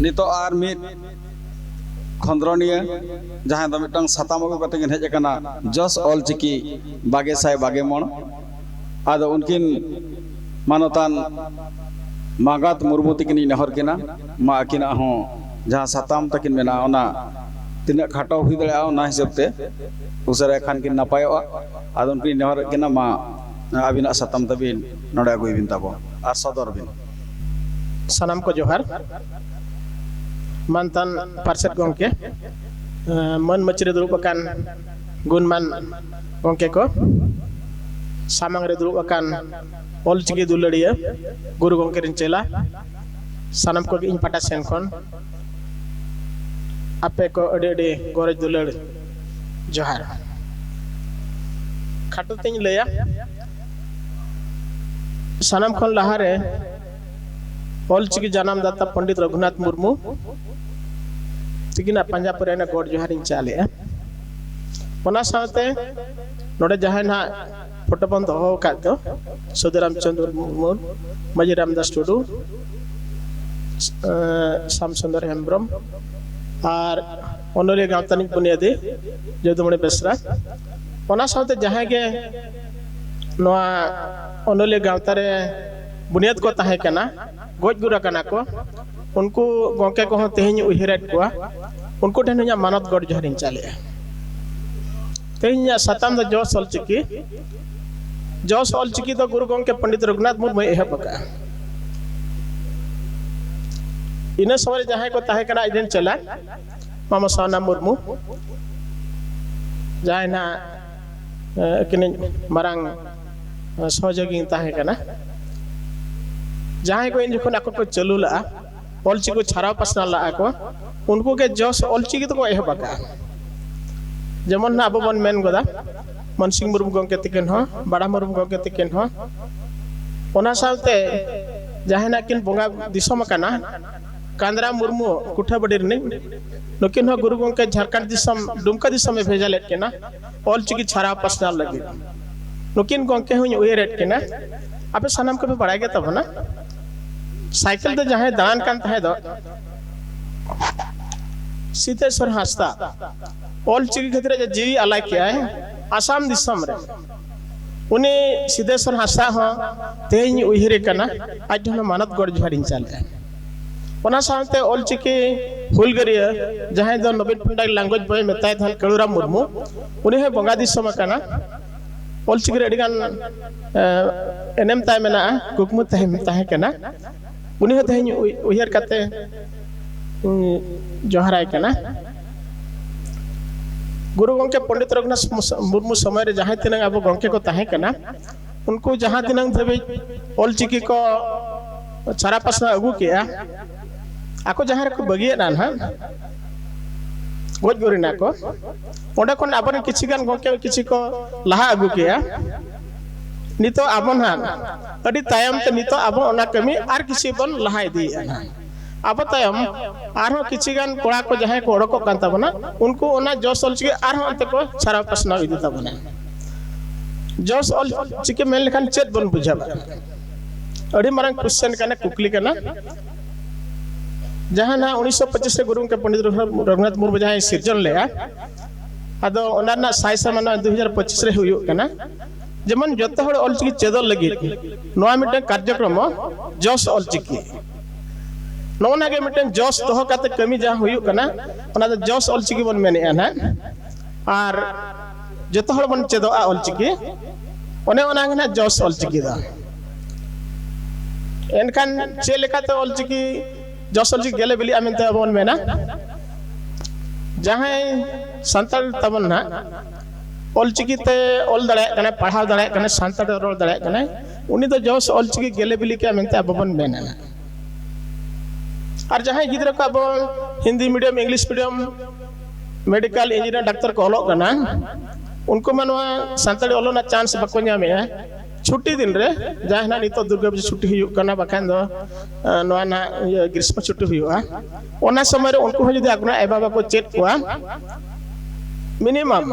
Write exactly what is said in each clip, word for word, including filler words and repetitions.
ᱱᱤᱛᱚᱜ ᱟᱨ ᱢᱤᱫ ᱠᱷᱚᱸᱫᱽᱨᱚᱱᱤᱭᱟᱹ, ᱡᱟᱦᱟᱸᱭ ᱫᱚ ᱢᱤᱫᱴᱟᱝ ᱥᱟᱛᱟᱢ ᱟᱹᱜᱩ ᱠᱟᱛᱮ ᱠᱤᱱ ᱦᱮᱡ ᱟᱠᱟᱱᱟ, ᱡᱚᱥ ᱚᱞᱪᱤᱠᱤ ᱵᱟᱜᱮ ᱥᱟᱭ ᱵᱟᱜᱮ ᱢᱚᱬ᱾ ᱟᱫᱚ ᱩᱱᱠᱤᱱ ᱢᱟᱱᱚᱛᱟᱱ ᱢᱟᱸᱜᱟᱛ ᱢᱩᱨᱢᱩ ᱛᱟᱹᱠᱤᱱᱤᱧ ᱱᱮᱦᱚᱨ ᱠᱤᱱᱟ, ᱢᱟ ᱟᱹᱠᱤᱱᱟᱜ ᱦᱚᱸ ᱡᱟᱦᱟᱸ ᱥᱟᱛᱟᱢ ᱛᱟᱹᱠᱤᱱ ᱢᱮᱱᱟᱜᱼᱟ, ᱚᱱᱟ ᱛᱤᱱᱟᱹᱜ ᱠᱷᱟᱴᱚ ᱦᱩᱭ ᱫᱟᱲᱮᱭᱟᱜᱼᱟ, ᱚᱱᱟ ᱦᱤᱥᱟᱹᱵ ᱛᱮ ᱩᱥᱟᱹᱨᱟᱭ ᱠᱷᱟᱱ ᱠᱤᱱ ᱱᱟᱯᱟᱭᱚᱜᱼᱟ᱾ ᱟᱫᱚ ᱩᱱᱠᱤᱱ ᱱᱮᱦᱚᱨᱮᱫ ᱠᱤᱱᱟ, ᱢᱟ ᱟᱹᱵᱤᱱᱟᱜ ᱥᱟᱛᱟᱢ ᱛᱟᱹᱵᱤᱱ ᱱᱚᱰᱮ ᱟᱹᱜᱩᱭ ᱵᱤᱱ ᱛᱟᱵᱚ ᱟᱨ ᱥᱚᱫᱚᱨ ᱵᱤᱱ᱾ ᱥᱟᱱᱟᱢ ᱠᱚ ᱡᱚᱦᱟᱨ᱾ ᱢᱟᱱᱛᱟᱱ ᱯᱟᱨᱥᱮᱛ ᱜᱚᱢᱠᱮ, ᱢᱟᱹᱱ ᱢᱟᱹᱪᱤ ᱨᱮ ᱫᱩᱲᱩᱵ ᱟᱠᱟᱱ ᱜᱩᱱᱢᱟᱱ ᱜᱚᱢᱠᱮ ᱠᱚ, ᱥᱟᱢᱟᱝ ᱨᱮ ᱫᱩᱲᱩᱵ ᱟᱠᱟᱱ ᱚᱞᱪᱤᱠᱤ ᱫᱩᱞᱟᱹᱲᱤᱭᱟᱹ ᱜᱩᱨᱩ ᱜᱚᱢᱠᱮ ᱨᱮᱱ ᱪᱮᱞᱟ, ᱥᱟᱱᱟᱢ ᱠᱚᱜᱮ ᱤᱧ ᱯᱟᱦᱴᱟ ᱥᱮᱱ ᱠᱷᱚᱱ ᱟᱯᱮ ᱠᱚ ᱟᱹᱰᱤ ᱟᱹᱰᱤ ᱜᱚᱨᱚᱡᱽ ᱫᱩᱞᱟᱹᱲ ᱡᱚᱦᱟᱨ᱾ ᱠᱷᱟᱴᱚ ᱛᱤᱧ ᱞᱟᱹᱭᱟ, ᱥᱟᱱᱟᱢ ᱠᱷᱚᱱ ᱞᱟᱦᱟᱨᱮ ᱚᱞᱪᱤᱠᱤ ᱡᱟᱱᱟᱢ ᱫᱟᱛᱟ ᱯᱚᱱᱰᱤᱛ ᱨᱚᱜᱷᱩᱱᱟᱛᱷ ᱢᱩᱨᱢᱩ ᱛᱤᱠᱤᱱᱟᱜ ᱯᱟᱸᱡᱟ ᱯᱚᱨᱮ ᱜᱚᱰ ᱡᱚᱦᱟᱨᱤᱧ ᱪᱟᱞᱮᱜᱼᱟ᱾ ᱚᱱᱟ ᱥᱟᱶᱛᱮ ᱱᱚᱰᱮ ᱡᱟᱦᱟᱸᱭ ᱱᱟᱦᱟᱜ ᱯᱷᱳᱴᱳ ᱵᱚᱱ ᱫᱚᱦᱚ ᱟᱠᱟᱫ ᱫᱚ, ᱥᱟᱹᱫᱷᱩ ᱨᱟᱢᱪᱚᱸᱫᱽᱨ ᱢᱩᱨᱢᱩ, ᱢᱟᱹᱡᱷᱤ ᱨᱟᱢᱫᱟᱥ ᱴᱩᱰᱩ, ᱥᱟᱢ ᱥᱩᱱᱫᱚᱨ ᱦᱮᱢᱵᱨᱚᱢ, ᱟᱨ ᱚᱱᱚᱞᱤᱭᱟᱹ ᱜᱟᱶᱛᱟ ᱨᱤᱱᱤᱡ ᱵᱩᱱᱤᱭᱟᱹᱫᱤ ᱡᱚᱫᱩᱢᱚᱬᱤ ᱵᱮᱥᱨᱟ᱾ ᱚᱱᱟ ᱥᱟᱶᱛᱮ ᱡᱟᱦᱟᱸᱭ ᱜᱮ ᱱᱚᱣᱟ ᱚᱱᱚᱞᱤᱭᱟᱹ ᱜᱟᱶᱛᱟ ᱨᱮ ᱵᱩᱱᱤᱭᱟᱹᱫ ᱠᱚ ᱛᱟᱦᱮᱸ ᱠᱟᱱᱟ, ᱜᱚᱡ ᱜᱩᱨ ᱟᱠᱟᱱᱟ ᱠᱚ, ᱩᱱᱠᱩ ᱜᱚᱢᱠᱮ ᱠᱚᱦᱚᱸ ᱛᱮᱦᱮᱧ ᱩᱭᱦᱟᱹᱨᱮᱫ ᱠᱚᱣᱟ, ᱩᱱᱠᱩ ᱴᱷᱮᱱ ᱤᱧᱟᱹᱜ ᱢᱟᱱᱚᱛ ᱜᱚᱰ ᱡᱚᱦᱟᱨᱤᱧ ᱪᱟᱞᱮᱜᱼᱟ᱾ ᱛᱮᱦᱮᱧᱟᱜ ᱥᱟᱛᱟᱢ ᱫᱚ ᱡᱚᱥ ᱚᱞᱪᱤᱠᱤ᱾ ᱡᱚᱥ ᱚᱞᱪᱤᱠᱤ ᱫᱚ ᱜᱩᱨᱩ ᱜᱚᱢᱠᱮ ᱯᱚᱱᱰᱤᱛ ᱨᱚᱜᱷᱩᱱᱟᱛᱷ ᱢᱩᱨᱢᱩᱭ ᱮᱦᱚᱵ ᱟᱠᱟᱫᱼᱟ᱾ ᱤᱱᱟᱹ ᱥᱚᱢᱚᱭ ᱨᱮ ᱡᱟᱦᱟᱸᱭ ᱠᱚ ᱛᱟᱦᱮᱸ ᱠᱟᱱᱟ, ᱟᱡ ᱨᱮᱱ ᱪᱮᱞᱟ ᱢᱟᱢᱟ ᱥᱟᱣᱱᱟ ᱢᱩᱨᱢᱩ, ᱡᱟᱦᱟᱸᱭ ᱱᱟᱦᱟᱜ ᱟᱹᱠᱤᱱᱤᱡ ᱢᱟᱨᱟᱝ ᱥᱚᱦᱚᱡᱳᱜᱤᱧ ᱛᱟᱦᱮᱸ ᱠᱟᱱᱟ, ᱡᱟᱦᱟᱸᱭ ᱠᱚ ᱤᱧ ᱡᱚᱠᱷᱚᱱ ᱟᱠᱚ ᱠᱚ ᱪᱟᱹᱞᱩ ᱞᱟᱜᱼᱟ, ᱚᱞᱪᱤᱠᱤ ᱠᱚ ᱪᱷᱟᱨᱟᱣ ᱯᱟᱥᱱᱟᱣ ᱞᱟᱜᱼᱟ ᱠᱚ, ᱩᱱᱠᱩ ᱜᱮ ᱡᱚᱥ ᱚᱞᱪᱤᱠᱤ ᱫᱚᱠᱚ ᱮᱦᱚᱵ ᱟᱠᱟᱫᱼᱟ᱾ ᱡᱮᱢᱚᱱ ᱱᱟᱦᱟᱜ ᱟᱵᱚ ᱵᱚᱱ ᱢᱮᱱ ᱜᱚᱫᱟ, ᱢᱟᱱᱥᱤᱝ ᱢᱩᱨᱢᱩ ᱜᱚᱢᱠᱮ ᱛᱤᱠᱤᱱ ᱦᱚᱸ, ᱵᱟᱲᱟ ᱢᱩᱨᱢᱩ ᱜᱚᱢᱠᱮ ᱛᱤᱠᱤᱱ ᱦᱚᱸ᱾ ᱚᱱᱟ ᱥᱟᱶᱛᱮ ᱡᱟᱦᱟᱸᱭ ᱱᱟᱜ ᱠᱤᱱ ᱵᱚᱸᱜᱟ ᱫᱤᱥᱚᱢ ᱟᱠᱟᱱᱟ, ᱠᱟᱸᱫᱽᱨᱟ ᱢᱩᱨᱢᱩ ᱠᱩᱴᱷᱟᱹᱵᱟᱹᱰᱤ ᱨᱤᱱᱤᱡ, ᱱᱩᱠᱤᱱ ᱦᱚᱸ ᱜᱩᱨᱩ ᱜᱚᱢᱠᱮ ᱡᱷᱟᱲᱠᱷᱚᱸᱰ ᱫᱤᱥᱚᱢ, ᱰᱩᱢᱠᱟ ᱫᱤᱥᱚᱢᱮ ᱵᱷᱮᱡᱟ ᱞᱮᱫ ᱠᱤᱱᱟ ᱚᱞᱪᱤᱠᱤ ᱪᱷᱟᱨᱟᱣ ᱯᱟᱥᱱᱟᱣ ᱞᱟᱹᱜᱤᱫ᱾ ᱱᱩᱠᱤᱱ ᱜᱚᱢᱠᱮ ᱦᱚᱸᱧ ᱩᱭᱦᱟᱹᱨᱮᱫ ᱠᱤᱱᱟ᱾ ᱟᱯᱮ ᱥᱟᱱᱟᱢ ᱠᱚᱯᱮ ᱵᱟᱲᱟᱭ ᱜᱮ ᱛᱟᱵᱚᱱᱟ, ᱥᱟᱭᱠᱮᱞ ᱛᱮ ᱡᱟᱦᱟᱸᱭ ᱫᱟᱬᱟᱱ ᱠᱟᱱ ᱛᱟᱦᱮᱸ ᱫᱚ, ᱥᱤᱫᱷᱮᱥᱣᱚᱨ ᱦᱟᱸᱥᱫᱟ ᱚᱞ ᱪᱤᱠᱤ ᱠᱷᱟᱹᱛᱤᱨ ᱟᱡᱟᱜ ᱡᱤᱣᱤ ᱟᱞᱟᱭ ᱠᱮᱜᱼᱟᱭ ᱟᱥᱟᱢ ᱫᱤᱥᱚᱢ ᱨᱮ᱾ ᱩᱱᱤ ᱥᱤᱫᱷᱮᱥᱣᱚᱨ ᱦᱟᱸᱥᱫᱟ ᱦᱚᱸ ᱛᱮᱦᱮᱧ ᱩᱭᱦᱟᱹᱨᱮ ᱠᱟᱱᱟ, ᱟᱡ ᱴᱷᱮᱱ ᱦᱚᱸ ᱢᱟᱱᱚᱛ ᱜᱚᱰ ᱡᱚᱦᱟᱨᱤᱧ ᱪᱟᱞ ᱮᱫᱟ᱾ ᱚᱱᱟ ᱥᱟᱶᱛᱮ ᱚᱞ ᱪᱤᱠᱤ ᱦᱩᱞᱜᱟᱹᱨᱤᱭᱟᱹ ᱡᱟᱦᱟᱸᱭ ᱫᱚ ᱱᱚᱵᱤᱱ ᱯᱚᱱᱰᱤᱛ ᱞᱟᱝᱜᱩᱭᱮᱡᱽ ᱵᱚᱭ ᱢᱮᱛᱟᱭ ᱛᱟᱦᱮᱸᱫ ᱠᱟᱹᱞᱩᱨᱟᱢ ᱢᱩᱨᱢᱩ, ᱩᱱᱤ ᱦᱚᱸ ᱵᱚᱸᱜᱟ ᱫᱤᱥᱚᱢ ᱟᱠᱟᱱᱟ᱾ ᱚᱞ ᱪᱤᱠᱤ ᱨᱮ ᱟᱹᱰᱤᱜᱟᱱ ᱮᱱᱮᱢ ᱛᱟᱭ ᱢᱮᱱᱟᱜᱼᱟ, ᱠᱩᱠᱢᱩ ᱛᱟᱦᱮᱸ ᱠᱟᱱᱟ᱾ ᱩᱱᱤ ᱦᱚᱸ ᱛᱮᱦᱮᱧ ᱩᱭᱦᱟᱹᱨ ᱠᱟᱛᱮ ᱡᱚᱦᱟᱨᱟᱭ ᱠᱟᱱᱟ᱾ ᱜᱩᱨᱩ ᱜᱚᱢᱠᱮ ᱯᱚᱱᱰᱤᱛ ᱨᱚᱜᱷᱩᱱᱟᱛᱷ ᱢᱩᱨᱢᱩ ᱥᱚᱢᱚᱭ ᱨᱮ ᱡᱟᱦᱟᱸ ᱛᱤᱱᱟᱹᱜ ᱟᱵᱚ ᱜᱚᱢᱠᱮ ᱠᱚ ᱛᱟᱦᱮᱸ ᱠᱟᱱᱟ, ᱩᱱᱠᱩ ᱡᱟᱦᱟᱸ ᱛᱤᱱᱟᱹᱜ ᱫᱷᱟᱹᱵᱤᱡ ᱚᱞ ᱪᱤᱠᱤ ᱠᱚ ᱪᱷᱟᱨᱟ ᱯᱟᱥᱱᱟᱣ ᱟᱹᱜᱩ ᱠᱮᱜᱼᱟ, ᱟᱠᱚ ᱡᱟᱦᱟᱸ ᱨᱮᱠᱚ ᱵᱟᱹᱜᱤᱭᱟᱫᱼᱟ ᱱᱟᱦᱟᱜ, ᱜᱚᱡ ᱜᱩᱨ ᱮᱱᱟ ᱠᱚ, ᱚᱸᱰᱮ ᱠᱷᱚᱱ ᱟᱵᱚᱨᱮᱱ ᱠᱤᱪᱷᱤ ᱜᱟᱱ ᱜᱚᱢᱠᱮ ᱠᱤᱪᱷᱤ ᱠᱚ ᱞᱟᱦᱟ ᱟᱹᱜᱩ ᱠᱮᱜᱼᱟ᱾ ᱱᱤᱛᱚᱜ ᱟᱵᱚ ᱱᱟᱦᱟᱜ ᱟᱹᱰᱤ ᱛᱟᱭᱚᱢ ᱛᱮ ᱱᱤᱛᱚᱜ ᱟᱵᱚ ᱚᱱᱟ ᱠᱟᱹᱢᱤ ᱟᱨ ᱠᱤᱪᱷᱤ ᱵᱚᱱ ᱞᱟᱦᱟ ᱤᱫᱤᱭᱮᱫᱼᱟ ᱱᱟᱦᱟᱜ᱾ ᱟᱵᱚ ᱛᱟᱭᱚᱢ ᱟᱨᱦᱚᱸ ᱠᱤᱪᱷᱤ ᱜᱟᱱ ᱠᱚᱲᱟ ᱠᱚ ᱡᱟᱦᱟᱸᱭ ᱠᱚ ᱚᱰᱚᱠᱚᱜ ᱠᱟᱱ ᱛᱟᱵᱚᱱᱟ, ᱩᱱᱠᱩ ᱚᱱᱟ ᱡᱚᱥ ᱚᱞ ᱪᱤᱠᱤ ᱟᱨᱦᱚᱸ ᱚᱱᱛᱮ ᱠᱚ ᱪᱷᱟᱨᱟᱣ ᱯᱟᱥᱱᱟᱣ ᱤᱫᱤ ᱛᱟᱵᱚᱱᱟ᱾ ᱡᱚᱥ ᱚᱞ ᱪᱤᱠᱤ ᱢᱮᱱ ᱞᱮᱠᱷᱟᱱ ᱪᱮᱫ ᱵᱚᱱ ᱵᱩᱡᱷᱟᱹᱣᱟ? ᱟᱹᱰᱤ ᱢᱟᱨᱟᱝ ᱠᱚᱥᱪᱮᱱ ᱠᱟᱱᱟ, ᱠᱩᱠᱞᱤ ᱠᱟᱱᱟ᱾ ᱡᱟᱦᱟᱸ ᱱᱟᱦᱟᱜ ᱩᱱᱤᱥᱥᱚ ᱯᱚᱸᱪᱤᱥ ᱨᱮ ᱜᱩᱨᱩ ᱜᱚᱢᱠᱮ ᱯᱚᱱᱰᱤᱛ ᱨᱚᱜᱷᱩᱱᱟᱛᱷ ᱢᱩᱨᱢᱩ ᱡᱟᱦᱟᱸᱭ ᱥᱤᱨᱡᱚᱱ ᱞᱮᱜᱼᱟ, ᱟᱫᱚ ᱚᱱᱟ ᱨᱮᱱᱟᱜ ᱥᱟᱭ ᱥᱮᱨᱢᱟ ᱱᱚᱣᱟ ᱫᱩ ᱦᱟᱡᱟᱨ ᱯᱚᱸᱪᱤᱥ ᱨᱮ ᱦᱩᱭᱩᱜ ᱠᱟᱱᱟ᱾ ᱡᱮᱢᱚᱱ ᱡᱚᱛᱚ ᱦᱚᱲ ᱚᱞᱪᱤᱠᱤ ᱪᱮᱫᱚᱜ ᱞᱟᱹᱜᱤᱫ ᱱᱚᱣᱟ ᱢᱤᱫᱴᱟᱝ ᱠᱟᱨᱡᱚᱠᱨᱚᱢ, ᱡᱚᱥ ᱚᱞᱪᱤᱠᱤ, ᱱᱚᱜᱼᱚ ᱱᱟ ᱜᱮ ᱢᱤᱫᱴᱟᱝ ᱡᱚᱥ ᱫᱚᱦᱚ ᱠᱟᱛᱮ ᱠᱟᱹᱢᱤ ᱡᱟᱦᱟᱸ ᱦᱩᱭᱩᱜ ᱠᱟᱱᱟ, ᱚᱱᱟ ᱫᱚ ᱡᱚᱥ ᱚᱞᱪᱤᱠᱤ ᱵᱚᱱ ᱢᱮᱱᱮᱫᱼᱟ ᱱᱟᱦᱟᱜ᱾ ᱟᱨ ᱡᱚᱛᱚ ᱦᱚᱲ ᱵᱚᱱ ᱪᱮᱫᱚᱜᱼᱟ ᱚᱞᱪᱤᱠᱤ, ᱚᱱᱮ ᱚᱱᱟ ᱜᱮ ᱱᱟᱦᱟᱜ ᱡᱚᱥ ᱚᱞᱪᱤᱠᱤ ᱫᱚ᱾ ᱮᱱᱠᱷᱟᱱ ᱪᱮᱫ ᱞᱮᱠᱟᱛᱮ ᱚᱞᱪᱤᱠᱤ, ᱡᱚᱥ ᱚᱞᱪᱤᱠᱤ ᱜᱮᱞᱮ ᱵᱤᱞᱤᱜᱼᱟ ᱢᱮᱱᱛᱮ ᱟᱵᱚ ᱵᱚᱱ ᱢᱮᱱᱟ? ᱡᱟᱦᱟᱸᱭ ᱥᱟᱱᱛᱟᱲ ᱛᱟᱵᱚᱱ ᱱᱟᱦᱟᱜ ᱚᱞᱪᱤᱠᱤ ᱛᱮ ᱚᱞ ᱫᱟᱲᱮᱭᱟᱜ ᱠᱟᱱᱟᱭ, ᱯᱟᱲᱦᱟᱣ ᱫᱟᱲᱮᱭᱟᱜ ᱠᱟᱱᱟᱭ, ᱥᱟᱱᱛᱟᱲ ᱛᱮ ᱨᱚᱲ ᱫᱟᱲᱮᱭᱟᱜ ᱠᱟᱱᱟᱭ, ᱩᱱᱤ ᱫᱚ ᱡᱚᱥ ᱚᱞᱪᱤᱠᱤ ᱜᱮᱞᱮ ᱵᱤᱞᱤ ᱠᱮᱜᱼᱟ ᱢᱮᱱᱛᱮ ᱟᱵᱚ ᱵᱚᱱ ᱢᱮᱱᱟ ᱱᱟᱦᱟᱜ᱾ ᱟᱨ ᱡᱟᱦᱟᱸᱭ ᱜᱤᱫᱽᱨᱟᱹ ᱠᱚ ᱟᱵᱚ Hindi medium, English medium, medical, engineer, doctor ᱠᱚ ᱚᱞᱚᱜ ᱠᱟᱱᱟ, ᱩᱱᱠᱩ ᱢᱟ ᱱᱚᱣᱟ ᱥᱟᱱᱛᱟᱲᱤ ᱚᱞᱚᱜ ᱨᱮᱱᱟᱜ ᱪᱟᱱᱥ ᱵᱟᱠᱚ ᱧᱟᱢᱮᱜᱼᱟ᱾ ᱪᱷᱩᱴᱤ ᱫᱤᱱ ᱨᱮ, ᱡᱟᱦᱟᱸ ᱱᱟᱜ ᱱᱤᱛᱚᱜ ᱫᱩᱨᱜᱟᱹ ᱯᱩᱡᱟᱹ ᱪᱷᱩᱴᱤ ᱦᱩᱭᱩᱜ ᱠᱟᱱᱟ, ᱵᱟᱠᱷᱟᱱ ᱫᱚ ᱟᱸ, ᱱᱚᱣᱟ ᱱᱟᱜ ᱤᱭᱟᱹ ᱜᱨᱤᱥᱢᱚ ᱪᱷᱩᱴᱤ ᱦᱩᱭᱩᱜᱼᱟ, ᱚᱱᱟ ᱥᱚᱢᱚᱭ ᱨᱮ ᱩᱱᱠᱩ ᱦᱚᱸ ᱡᱩᱫᱤ ᱟᱠᱚ ᱟᱭᱳ ᱵᱟᱵᱟ ᱠᱚ ᱪᱮᱫ ᱠᱚᱣᱟ, ᱢᱤᱱᱤᱢᱟᱢ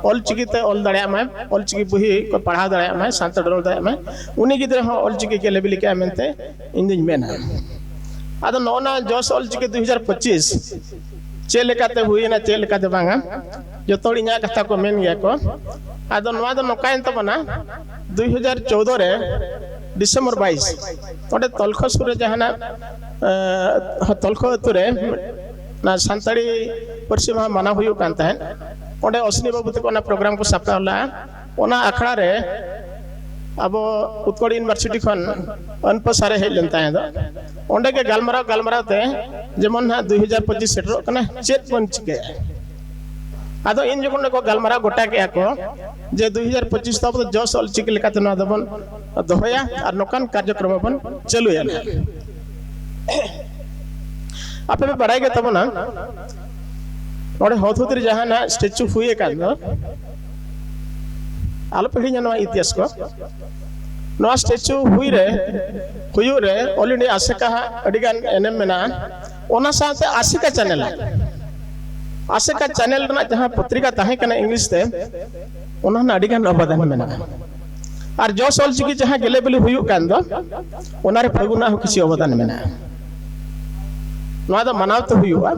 ᱚᱞᱪᱤᱠᱤ ᱛᱮ ᱚᱞ ᱫᱟᱲᱮᱭᱟᱜ ᱢᱟᱭ, ᱚᱞᱪᱤᱠᱤ ᱵᱚᱦᱤ ᱠᱚ ᱯᱟᱲᱦᱟᱣ ᱫᱟᱲᱮᱭᱟᱜ ᱢᱟᱭ, ᱥᱟᱱᱛᱟᱲ ᱨᱚᱲ ᱫᱟᱲᱮᱭᱟᱜ ᱢᱟᱭ, ᱩᱱᱤ ᱜᱤᱫᱽᱨᱟᱹ ᱦᱚᱸ ᱚᱞᱪᱤᱠᱤ ᱜᱮᱞᱮ ᱵᱤᱞᱤ ᱠᱮᱜᱼᱟ ᱢᱮᱱᱛᱮ ᱤᱧ ᱫᱩᱧ ᱢᱮᱱᱟ᱾ ᱟᱫᱚ ᱱᱚᱜᱼᱚ ᱱᱟ ᱡᱚᱥ ᱚᱞᱪᱤᱠᱤ ᱫᱩ ᱦᱟᱡᱟᱨ ᱯᱚᱸᱪᱤᱥ ᱪᱮᱫ ᱞᱮᱠᱟᱛᱮ ᱦᱩᱭᱮᱱᱟ, ᱪᱮᱫ ᱞᱮᱠᱟᱛᱮ ᱵᱟᱝᱟ, ᱡᱚᱛᱚ ᱦᱚᱲ ᱤᱧᱟᱹᱜ ᱠᱟᱛᱷᱟ ᱠᱚ ᱢᱮᱱ ᱜᱮᱭᱟ ᱠᱚ᱾ ᱟᱫᱚ ᱱᱚᱣᱟ ᱫᱚ ᱱᱚᱝᱠᱟᱭᱮᱱ ᱛᱟᱵᱚᱱᱟ, ᱫᱩ ᱦᱟᱡᱟᱨ ᱪᱳᱫᱚ ᱨᱮ ᱰᱤᱥᱮᱢᱵᱚᱨ ᱵᱟᱭᱤᱥ, ᱚᱸᱰᱮ ᱛᱚᱞᱠᱷᱚ ᱥᱩᱨ ᱨᱮ ᱡᱟᱦᱟᱱᱟᱜ, ᱮᱸ, ᱛᱚᱞᱠᱷᱚ ᱟᱹᱛᱩ ᱨᱮ ᱚᱱᱟ ᱥᱟᱱᱛᱟᱲᱤ ᱯᱟᱹᱨᱥᱤ ᱢᱟᱦᱟ ᱢᱟᱱᱟᱣ ᱦᱩᱭᱩᱜ ᱠᱟᱱ ᱛᱟᱦᱮᱸᱫ᱾ ᱚᱸᱰᱮ ᱚᱥᱱᱤ ᱵᱟᱹᱵᱩ ᱛᱟᱠᱚ ᱚᱱᱟ ᱯᱨᱳᱜᱨᱟᱢ ᱠᱚ ᱥᱟᱯᱲᱟᱣ ᱞᱮᱫᱼᱟ᱾ ᱚᱱᱟ ᱟᱠᱷᱲᱟ ᱨᱮ ᱟᱵᱚ ᱩᱛᱠᱚᱲ ᱤᱭᱩᱱᱤᱵᱷᱟᱨᱥᱤᱴᱤ ᱠᱷᱚᱱ ᱟᱹᱱᱯᱟᱹ ᱥᱟᱨᱮ ᱦᱮᱡ ᱞᱮᱱ ᱛᱟᱦᱮᱸ ᱫᱚ, ᱚᱸᱰᱮ ᱜᱮ ᱜᱟᱞᱢᱟᱨᱟᱣ ᱜᱟᱞᱢᱟᱨᱟᱣ ᱛᱮ, ᱡᱮᱢᱚᱱ ᱱᱟᱦᱟᱜ ᱫᱩ ᱦᱟᱡᱟᱨ ᱯᱚᱸᱪᱤᱥ ᱥᱮᱴᱮᱨᱚᱜ ᱠᱟᱱᱟ, ᱪᱮᱫ ᱵᱚᱱ ᱪᱤᱠᱟᱹᱭᱟ? ᱟᱫᱚ ᱤᱱ ᱡᱚᱠᱷᱚᱱ ᱠᱚ ᱜᱟᱞᱢᱟᱨᱟᱣ ᱜᱚᱴᱟ ᱠᱮᱜᱼᱟ ᱠᱚ ᱡᱮ ᱫᱩ ᱦᱟᱡᱟᱨ ᱯᱚᱸᱪᱤᱥ ᱫᱚ ᱟᱵᱚ ᱫᱚ ᱡᱚᱥ ᱚᱞᱪᱤᱠᱤ ᱞᱮᱠᱟᱛᱮ ᱱᱚᱣᱟ ᱫᱚᱵᱚᱱ ᱫᱚᱦᱚᱭᱟ ᱟᱨ ᱱᱚᱝᱠᱟᱱ ᱠᱟᱨᱡᱚᱠᱨᱚᱢ ᱵᱚᱱ ᱪᱟᱹᱞᱩᱭᱟ ᱱᱟᱦᱟᱜ᱾ ᱟᱯᱮ ᱯᱮ ᱵᱟᱲᱟᱭ ᱜᱮ ᱛᱟᱵᱚᱱᱟ, ᱱᱚᱰᱮ ᱦᱚᱛ ᱦᱩᱫ ᱨᱮ ᱡᱟᱦᱟᱸ ᱱᱟᱦᱟᱜ ᱥᱴᱮᱪᱩ ᱦᱩᱭ ᱟᱠᱟᱱ ᱫᱚ, ᱟᱞᱚᱯᱮ ᱦᱤᱲᱤᱧᱟ ᱱᱚᱣᱟ ᱤᱛᱤᱦᱟᱥ ᱠᱚ᱾ ᱱᱚᱣᱟ ᱥᱴᱮᱪᱩ ᱦᱩᱭ ᱨᱮ, ᱦᱩᱭᱩᱜ ᱨᱮ ᱚᱞ ᱤᱱᱰᱤᱭᱟ ᱟᱥᱮᱠᱟ ᱦᱟᱜ ᱟᱹᱰᱤᱜᱟᱱ ᱮᱱᱮᱢ ᱢᱮᱱᱟᱜᱼᱟ᱾ ᱚᱱᱟ ᱥᱟᱶᱛᱮ ᱟᱥᱮᱠᱟ ᱪᱮᱱᱮᱞ, ᱟᱥᱮᱠᱟ ᱪᱮᱱᱮᱞ ᱨᱮᱱᱟᱜ ᱡᱟᱦᱟᱸ ᱯᱚᱛᱨᱤᱠᱟ ᱛᱟᱦᱮᱸ ᱠᱟᱱᱟ ᱤᱝᱞᱤᱥ ᱛᱮ, ᱚᱱᱟ ᱨᱮᱱᱟᱜ ᱟᱹᱰᱤᱜᱟᱱ ᱚᱵᱚᱫᱟᱱ ᱢᱮᱱᱟᱜᱼᱟ᱾ ᱟᱨ ᱡᱚᱥ ᱚᱞᱪᱤᱠᱤ ᱡᱟᱦᱟᱸ ᱜᱮᱞᱮ ᱵᱤᱞᱤ ᱦᱩᱭᱩᱜ ᱠᱟᱱ ᱫᱚ, ᱚᱱᱟᱨᱮ ᱯᱷᱟᱹᱜᱩᱱᱟᱜ ᱦᱚᱸ ᱠᱤᱪᱷᱩ ᱚᱵᱚᱫᱟᱱ ᱢᱮᱱᱟᱜᱼᱟ᱾ ᱱᱚᱣᱟ ᱫᱚ ᱢᱟᱱᱟᱣ ᱛᱮ ᱦᱩᱭᱩᱜᱼᱟ᱾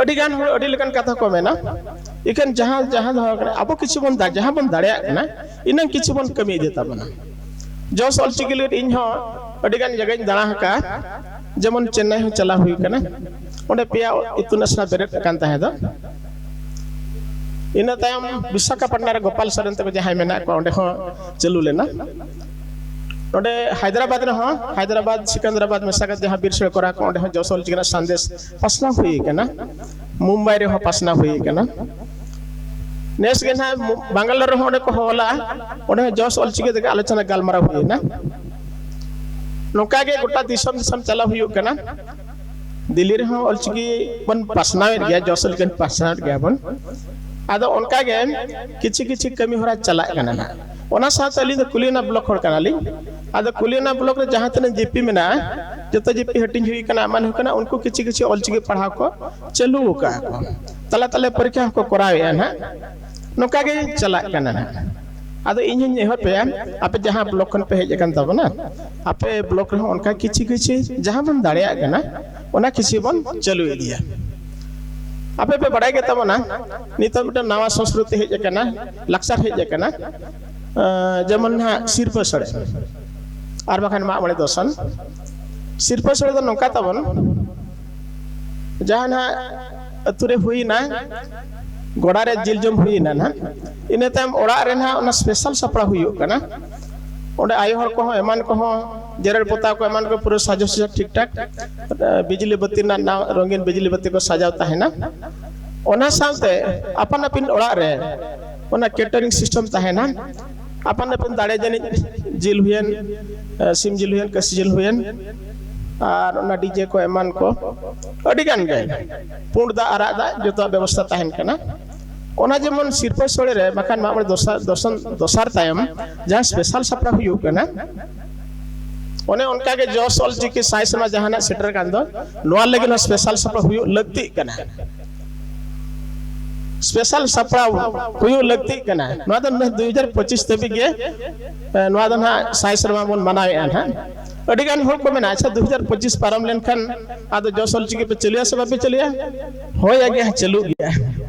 ᱟᱹᱰᱤᱜᱟᱱ ᱦᱚᱲ ᱟᱹᱰᱤ ᱞᱮᱠᱟᱱ ᱠᱟᱛᱷᱟ ᱠᱚ ᱢᱮᱱᱟ, ᱤᱠᱷᱟᱹᱱ ᱡᱟᱦᱟᱸ ᱡᱟᱦᱟᱸ ᱫᱚ ᱦᱩᱭᱩᱜ ᱠᱟᱱᱟ, ᱟᱵᱚ ᱠᱤᱪᱷᱩ ᱵᱚᱱ ᱫᱟ-, ᱡᱟᱦᱟᱸ ᱵᱚᱱ ᱫᱟᱲᱮᱭᱟᱜ ᱠᱟᱱᱟ, ᱤᱱᱟᱹᱝ ᱠᱤᱪᱷᱩ ᱵᱚᱱ ᱠᱟᱹᱢᱤ ᱤᱫᱤ ᱛᱟᱵᱚᱱᱟ᱾ ᱡᱚᱥ ᱚᱞᱪᱤᱠᱤ ᱞᱟᱹᱜᱤᱫ ᱤᱧ ᱦᱚᱸ ᱟᱹᱰᱤᱜᱟᱱ ᱡᱟᱭᱜᱟᱧ ᱫᱟᱬᱟ ᱟᱠᱟᱫᱼᱟ, ᱡᱮᱢᱚᱱ ᱪᱮᱱᱱᱟᱭ ᱦᱚᱸ ᱪᱟᱞᱟᱣ ᱦᱩᱭ ᱠᱟᱱᱟ, ᱚᱸᱰᱮ ᱯᱮᱭᱟ ᱤᱛᱩᱱ ᱟᱥᱲᱟ ᱵᱮᱨᱮᱫ ᱟᱠᱟᱱ ᱛᱟᱦᱮᱸ ᱫᱚ᱾ ᱤᱱᱟᱹ ᱛᱟᱭᱚᱢ ᱵᱤᱥᱟᱠᱷᱟᱯᱟᱴᱱᱟ ᱨᱮ ᱜᱳᱯᱟᱞ ᱥᱚᱨᱮᱱ ᱛᱟᱠᱚ ᱡᱟᱦᱟᱸᱭ ᱢᱮᱱᱟᱜ ᱠᱚᱣᱟ, ᱚᱸᱰᱮ ᱦᱚᱸ ᱪᱟᱹᱞᱩ ᱞᱮᱱᱟ᱾ ᱱᱚᱰᱮ ᱦᱟᱭᱫᱨᱟᱵᱟᱫᱽ ᱨᱮᱦᱚᱸ, ᱦᱟᱭᱫᱨᱟᱵᱟᱫᱽ, ᱥᱤᱠᱟᱱᱫᱨᱟᱵᱟᱫᱽ ᱢᱮᱥᱟ ᱠᱟᱛᱮ ᱡᱟᱦᱟᱸ ᱵᱤᱨ ᱥᱚᱲᱮ ᱠᱚᱨᱟᱣ ᱠᱚ, ᱚᱸᱰᱮ ᱦᱚᱸ ᱡᱚᱥ ᱚᱞᱪᱤᱠᱤ ᱨᱮᱱᱟᱜ ᱥᱟᱸᱫᱮᱥ ᱯᱟᱥᱱᱟᱣ ᱦᱩᱭ ᱠᱟᱱᱟ᱾ ᱢᱩᱢᱵᱟᱭ ᱨᱮᱦᱚᱸ ᱯᱟᱥᱱᱟᱣ ᱦᱩᱭ ᱠᱟᱱᱟ᱾ ᱱᱮᱥ ᱜᱮ ᱱᱟᱦᱟᱜ ᱢᱩ-, ᱵᱟᱝᱜᱟᱞᱳᱨ ᱨᱮᱦᱚᱸ ᱚᱸᱰᱮ ᱠᱚ ᱦᱚᱦᱚ ᱞᱟᱜᱼᱟ, ᱚᱸᱰᱮ ᱦᱚᱸ ᱡᱚᱥ ᱚᱞᱪᱤᱠᱤ ᱛᱮᱜᱮ ᱟᱞᱳᱪᱚᱱᱟ ᱜᱟᱞᱢᱟᱨᱟᱣ ᱦᱩᱭᱱᱟ᱾ ᱱᱚᱝᱠᱟ ᱜᱮ ᱜᱚᱴᱟ ᱫᱤᱥᱚᱢ ᱫᱤᱥᱚᱢ ᱪᱟᱞᱟᱣ ᱦᱩᱭᱩᱜ ᱠᱟᱱᱟ᱾ ᱫᱤᱞᱞᱤ ᱨᱮᱦᱚᱸ ᱚᱞᱪᱤᱠᱤ ᱵᱚᱱ ᱯᱟᱥᱱᱟᱣᱮᱫ ᱜᱮᱭᱟ, ᱡᱚᱥ ᱚᱞᱪᱤᱠᱤ ᱯᱟᱥᱱᱟᱣᱮᱫ ᱜᱮᱭᱟ ᱵᱚᱱ᱾ ᱟᱫᱚ ᱚᱱᱠᱟ ᱜᱮ ᱠᱤᱪᱷᱤ ᱠᱤᱪᱷᱤ ᱠᱟᱹᱢᱤ ᱦᱚᱨᱟ ᱪᱟᱞᱟᱜ ᱠᱟᱱᱟ ᱱᱟᱦᱟᱜ᱾ ᱚᱱᱟ ᱥᱟᱶᱛᱮ ᱟᱹᱞᱤᱧ ᱫᱚ ᱠᱩᱞᱤᱭᱟᱱᱟ ᱵᱞᱚᱠ ᱦᱚᱲ ᱠᱟᱱᱟᱞᱤᱧ᱾ ᱟᱫᱚ ᱠᱩᱞᱤᱭᱟᱱᱟ ᱵᱞᱚᱠ ᱨᱮ ᱡᱟᱦᱟᱸ ᱛᱤᱱᱟᱹᱜ ᱡᱤᱯᱤ ᱢᱮᱱᱟᱜᱼᱟ, ᱡᱚᱛᱚ ᱡᱤᱯᱤ ᱦᱟᱹᱴᱤᱧ ᱦᱩᱭ ᱠᱟᱱᱟ, ᱮᱢᱟᱱ ᱦᱩᱭ ᱠᱟᱱᱟ, ᱩᱱᱠᱩ ᱠᱤᱪᱷᱤ ᱠᱤᱪᱷᱤ ᱚᱞᱪᱤᱠᱤ ᱯᱟᱲᱦᱟᱣ ᱠᱚ ᱪᱟᱹᱞᱩ ᱟᱠᱟᱫᱼᱟ ᱠᱚ᱾ ᱛᱟᱞᱟ ᱛᱟᱞᱟ ᱯᱚᱨᱤᱠᱠᱷᱟ ᱦᱚᱸᱠᱚ ᱠᱚᱨᱟᱣᱮᱫᱼᱟ ᱱᱟᱦᱟᱜ᱾ ᱱᱚᱝᱠᱟ ᱜᱮ ᱪᱟᱞᱟᱜ ᱠᱟᱱᱟ ᱱᱟᱦᱟᱜ᱾ ᱟᱫᱚ ᱤᱧ ᱦᱚᱧ ᱱᱮᱦᱚᱨ ᱯᱮᱭᱟ, ᱟᱯᱮ ᱡᱟᱦᱟᱸ ᱵᱞᱚᱠ ᱠᱷᱚᱱ ᱯᱮ ᱦᱮᱡ ᱟᱠᱟᱱ ᱛᱟᱵᱚᱱᱟ, ᱟᱯᱮ ᱵᱞᱚᱠ ᱨᱮᱦᱚᱸ ᱚᱱᱠᱟ ᱠᱤᱪᱷᱤ ᱠᱤᱪᱷᱤ ᱡᱟᱦᱟᱸ ᱵᱚᱱ ᱫᱟᱲᱮᱭᱟᱜ ᱠᱟᱱᱟ, ᱚᱱᱟ ᱠᱤᱪᱷᱤ ᱵᱚᱱ ᱪᱟᱹᱞᱩ ᱤᱫᱤᱭᱟ᱾ ᱟᱯᱮ ᱯᱮ ᱵᱟᱲᱟᱭ ᱜᱮ ᱛᱟᱵᱚᱱᱟ, ᱱᱤᱛᱚᱜ ᱢᱤᱫᱴᱟᱝ ᱱᱟᱣᱟ ᱥᱚᱝᱥᱠᱨᱤᱛᱤ ᱦᱮᱡ ᱟᱠᱟᱱᱟ, ᱞᱟᱠᱪᱟᱨ ᱦᱮᱡ ᱟᱠᱟᱱᱟ, ᱟᱸ, ᱡᱮᱢᱚᱱ ᱱᱟᱦᱟᱜ ᱥᱤᱨᱯᱟᱹ ᱥᱚᱲᱮ ᱟᱨ ᱵᱟᱠᱷᱟᱱ ᱢᱟᱜ ᱢᱚᱬᱮ ᱫᱚᱥᱚᱱ᱾ ᱥᱤᱨᱯᱟᱹ ᱥᱚᱲᱮ ᱫᱚ ᱱᱚᱝᱠᱟ ᱛᱟᱵᱚᱱ, ᱡᱟᱦᱟᱸ ᱱᱟᱦᱟᱜ ᱟᱹᱛᱩ ᱨᱮ ᱦᱩᱭᱱᱟ, ᱜᱚᱰᱟ ᱨᱮ ᱡᱤᱞ ᱡᱚᱢ ᱦᱩᱭᱱᱟ ᱱᱟᱦᱟᱜ, ᱤᱱᱟᱹ ᱛᱟᱭᱚᱢ ᱚᱲᱟᱜ ᱨᱮ ᱱᱟᱦᱟᱜ ᱚᱱᱟ ᱥᱯᱮᱥᱟᱞ ᱥᱟᱯᱲᱟᱣ ᱦᱩᱭᱩᱜ ᱠᱟᱱᱟ᱾ ᱚᱸᱰᱮ ᱟᱭᱳ ᱦᱚᱲ ᱠᱚᱦᱚᱸ ᱮᱢᱟᱱ ᱠᱚᱦᱚᱸ ᱡᱮᱨᱮᱲ ᱯᱚᱛᱟᱣ ᱠᱚ ᱮᱢᱟᱱ ᱠᱚ ᱯᱩᱨᱟᱹ ᱥᱟᱡᱚ ᱥᱟᱡᱟ ᱴᱷᱤᱠ ᱴᱷᱟᱠ, ᱵᱤᱡᱽᱞᱤ ᱵᱟᱹᱛᱤ ᱨᱮᱱᱟᱜ ᱱᱟᱣᱟ ᱨᱚᱝᱜᱤᱱ ᱵᱤᱡᱽᱞᱤ ᱵᱟᱹᱛᱤ ᱠᱚ ᱥᱟᱡᱟᱣ ᱛᱟᱦᱮᱱᱟ᱾ ᱚᱱᱟ ᱥᱟᱶᱛᱮ ᱟᱯᱟᱱ ᱟᱹᱯᱤᱱ ᱚᱲᱟᱜ ᱨᱮ ᱚᱱᱟ ᱠᱮᱴᱟᱨᱤᱝ ᱥᱤᱥᱴᱮᱢ ᱛᱟᱦᱮᱱᱟ᱾ ᱟᱯᱟᱱ ᱟᱹᱯᱤᱱ ᱫᱟᱲᱮ ᱡᱟᱹᱱᱤᱡ ᱡᱤᱞ ᱦᱩᱭᱮᱱ, ᱥᱤᱢ ᱡᱤᱞ ᱦᱩᱭᱮᱱ, ᱠᱟᱹᱥᱤ ᱡᱤᱞ ᱦᱩᱭᱮᱱ, ᱟᱨ ᱚᱱᱟ ᱰᱤᱡᱮ ᱠᱚ ᱮᱢᱟᱱ ᱠᱚ ᱟᱹᱰᱤ ᱜᱟᱱ ᱜᱮ, ᱯᱩᱸᱰ ᱫᱟᱜ ᱟᱨᱟᱜ ᱫᱟᱜ ᱡᱚᱛᱚᱣᱟᱜ ᱵᱮᱵᱚᱥᱛᱷᱟ ᱛᱟᱦᱮᱱ ᱠᱟᱱᱟ᱾ ᱚᱱᱟ ᱡᱮᱢᱚᱱ ᱥᱤᱨᱯᱟᱹ ᱥᱳᱲᱮ ᱨᱮ ᱵᱟᱠᱷᱟᱱ ᱢᱟᱜ ᱢᱚᱬᱮ ᱫᱚᱥᱟᱨ, ᱫᱚᱥᱚᱱ-, ᱫᱚᱥᱟᱨ ᱛᱟᱭᱚᱢ ᱡᱟᱦᱟᱸ ᱥᱯᱮᱥᱟᱞ ᱥᱟᱯᱲᱟᱣ ᱦᱩᱭᱩᱜ ᱠᱟᱱᱟ, ᱚᱱᱮ ᱚᱱᱠᱟ ᱜᱮ ᱡᱚᱥ ᱚᱞ ᱪᱤᱠᱤ ᱥᱟᱭ ᱥᱮᱨᱢᱟ ᱡᱟᱦᱟᱱᱟᱜ ᱥᱮᱴᱮᱨ ᱠᱟᱱ ᱫᱚ, ᱱᱚᱣᱟ ᱞᱟᱹᱜᱤᱫ ᱦᱚᱸ ᱥᱯᱮᱥᱟᱞ ᱥᱟᱯᱲᱟᱣ ᱦᱩᱭᱩᱜ ᱞᱟᱹᱠᱛᱤᱜ ᱠᱟᱱᱟ᱾ ᱥᱯᱮᱥᱟᱞ ᱥᱟᱯᱲᱟᱣ ᱦᱩᱭᱩᱜ ᱞᱟᱹᱠᱛᱤᱜ ᱠᱟᱱᱟ᱾ ᱱᱚᱣᱟ ᱫᱚ ᱫᱩ ᱦᱟᱡᱟᱨ ᱯᱚᱸᱪᱤᱥ ᱫᱷᱟᱹᱵᱤᱡ ᱜᱮ, ᱮ, ᱱᱚᱣᱟ ᱫᱚ ᱱᱟᱦᱟᱜ ᱥᱟᱭ ᱥᱮᱨᱢᱟ ᱵᱚᱱ ᱢᱟᱱᱟᱣᱮᱫᱼᱟ ᱱᱟᱦᱟᱜ᱾ ᱟᱹᱰᱤ ᱜᱟᱱ ᱦᱚᱲ ᱠᱚ ᱢᱮᱱᱟ, "ᱟᱪᱪᱷᱟ, ᱫᱩ ᱦᱟᱡᱟᱨ ᱯᱚᱸᱪᱤᱥ ᱯᱟᱨᱚᱢ ᱞᱮᱱᱠᱷᱟᱱ ᱟᱫᱚ ᱡᱚᱥ ᱚᱞ ᱪᱤᱠᱤ ᱯᱮ ᱪᱟᱹᱞᱩᱭᱟ ᱥᱮ ᱵᱟᱯᱮ ᱪᱟᱹᱞᱩᱭᱟ?" ᱦᱳᱭ, ᱟᱜᱮ ᱦᱟᱸᱜ ᱪᱟᱹᱞᱩᱜ ᱜᱮᱭᱟ᱾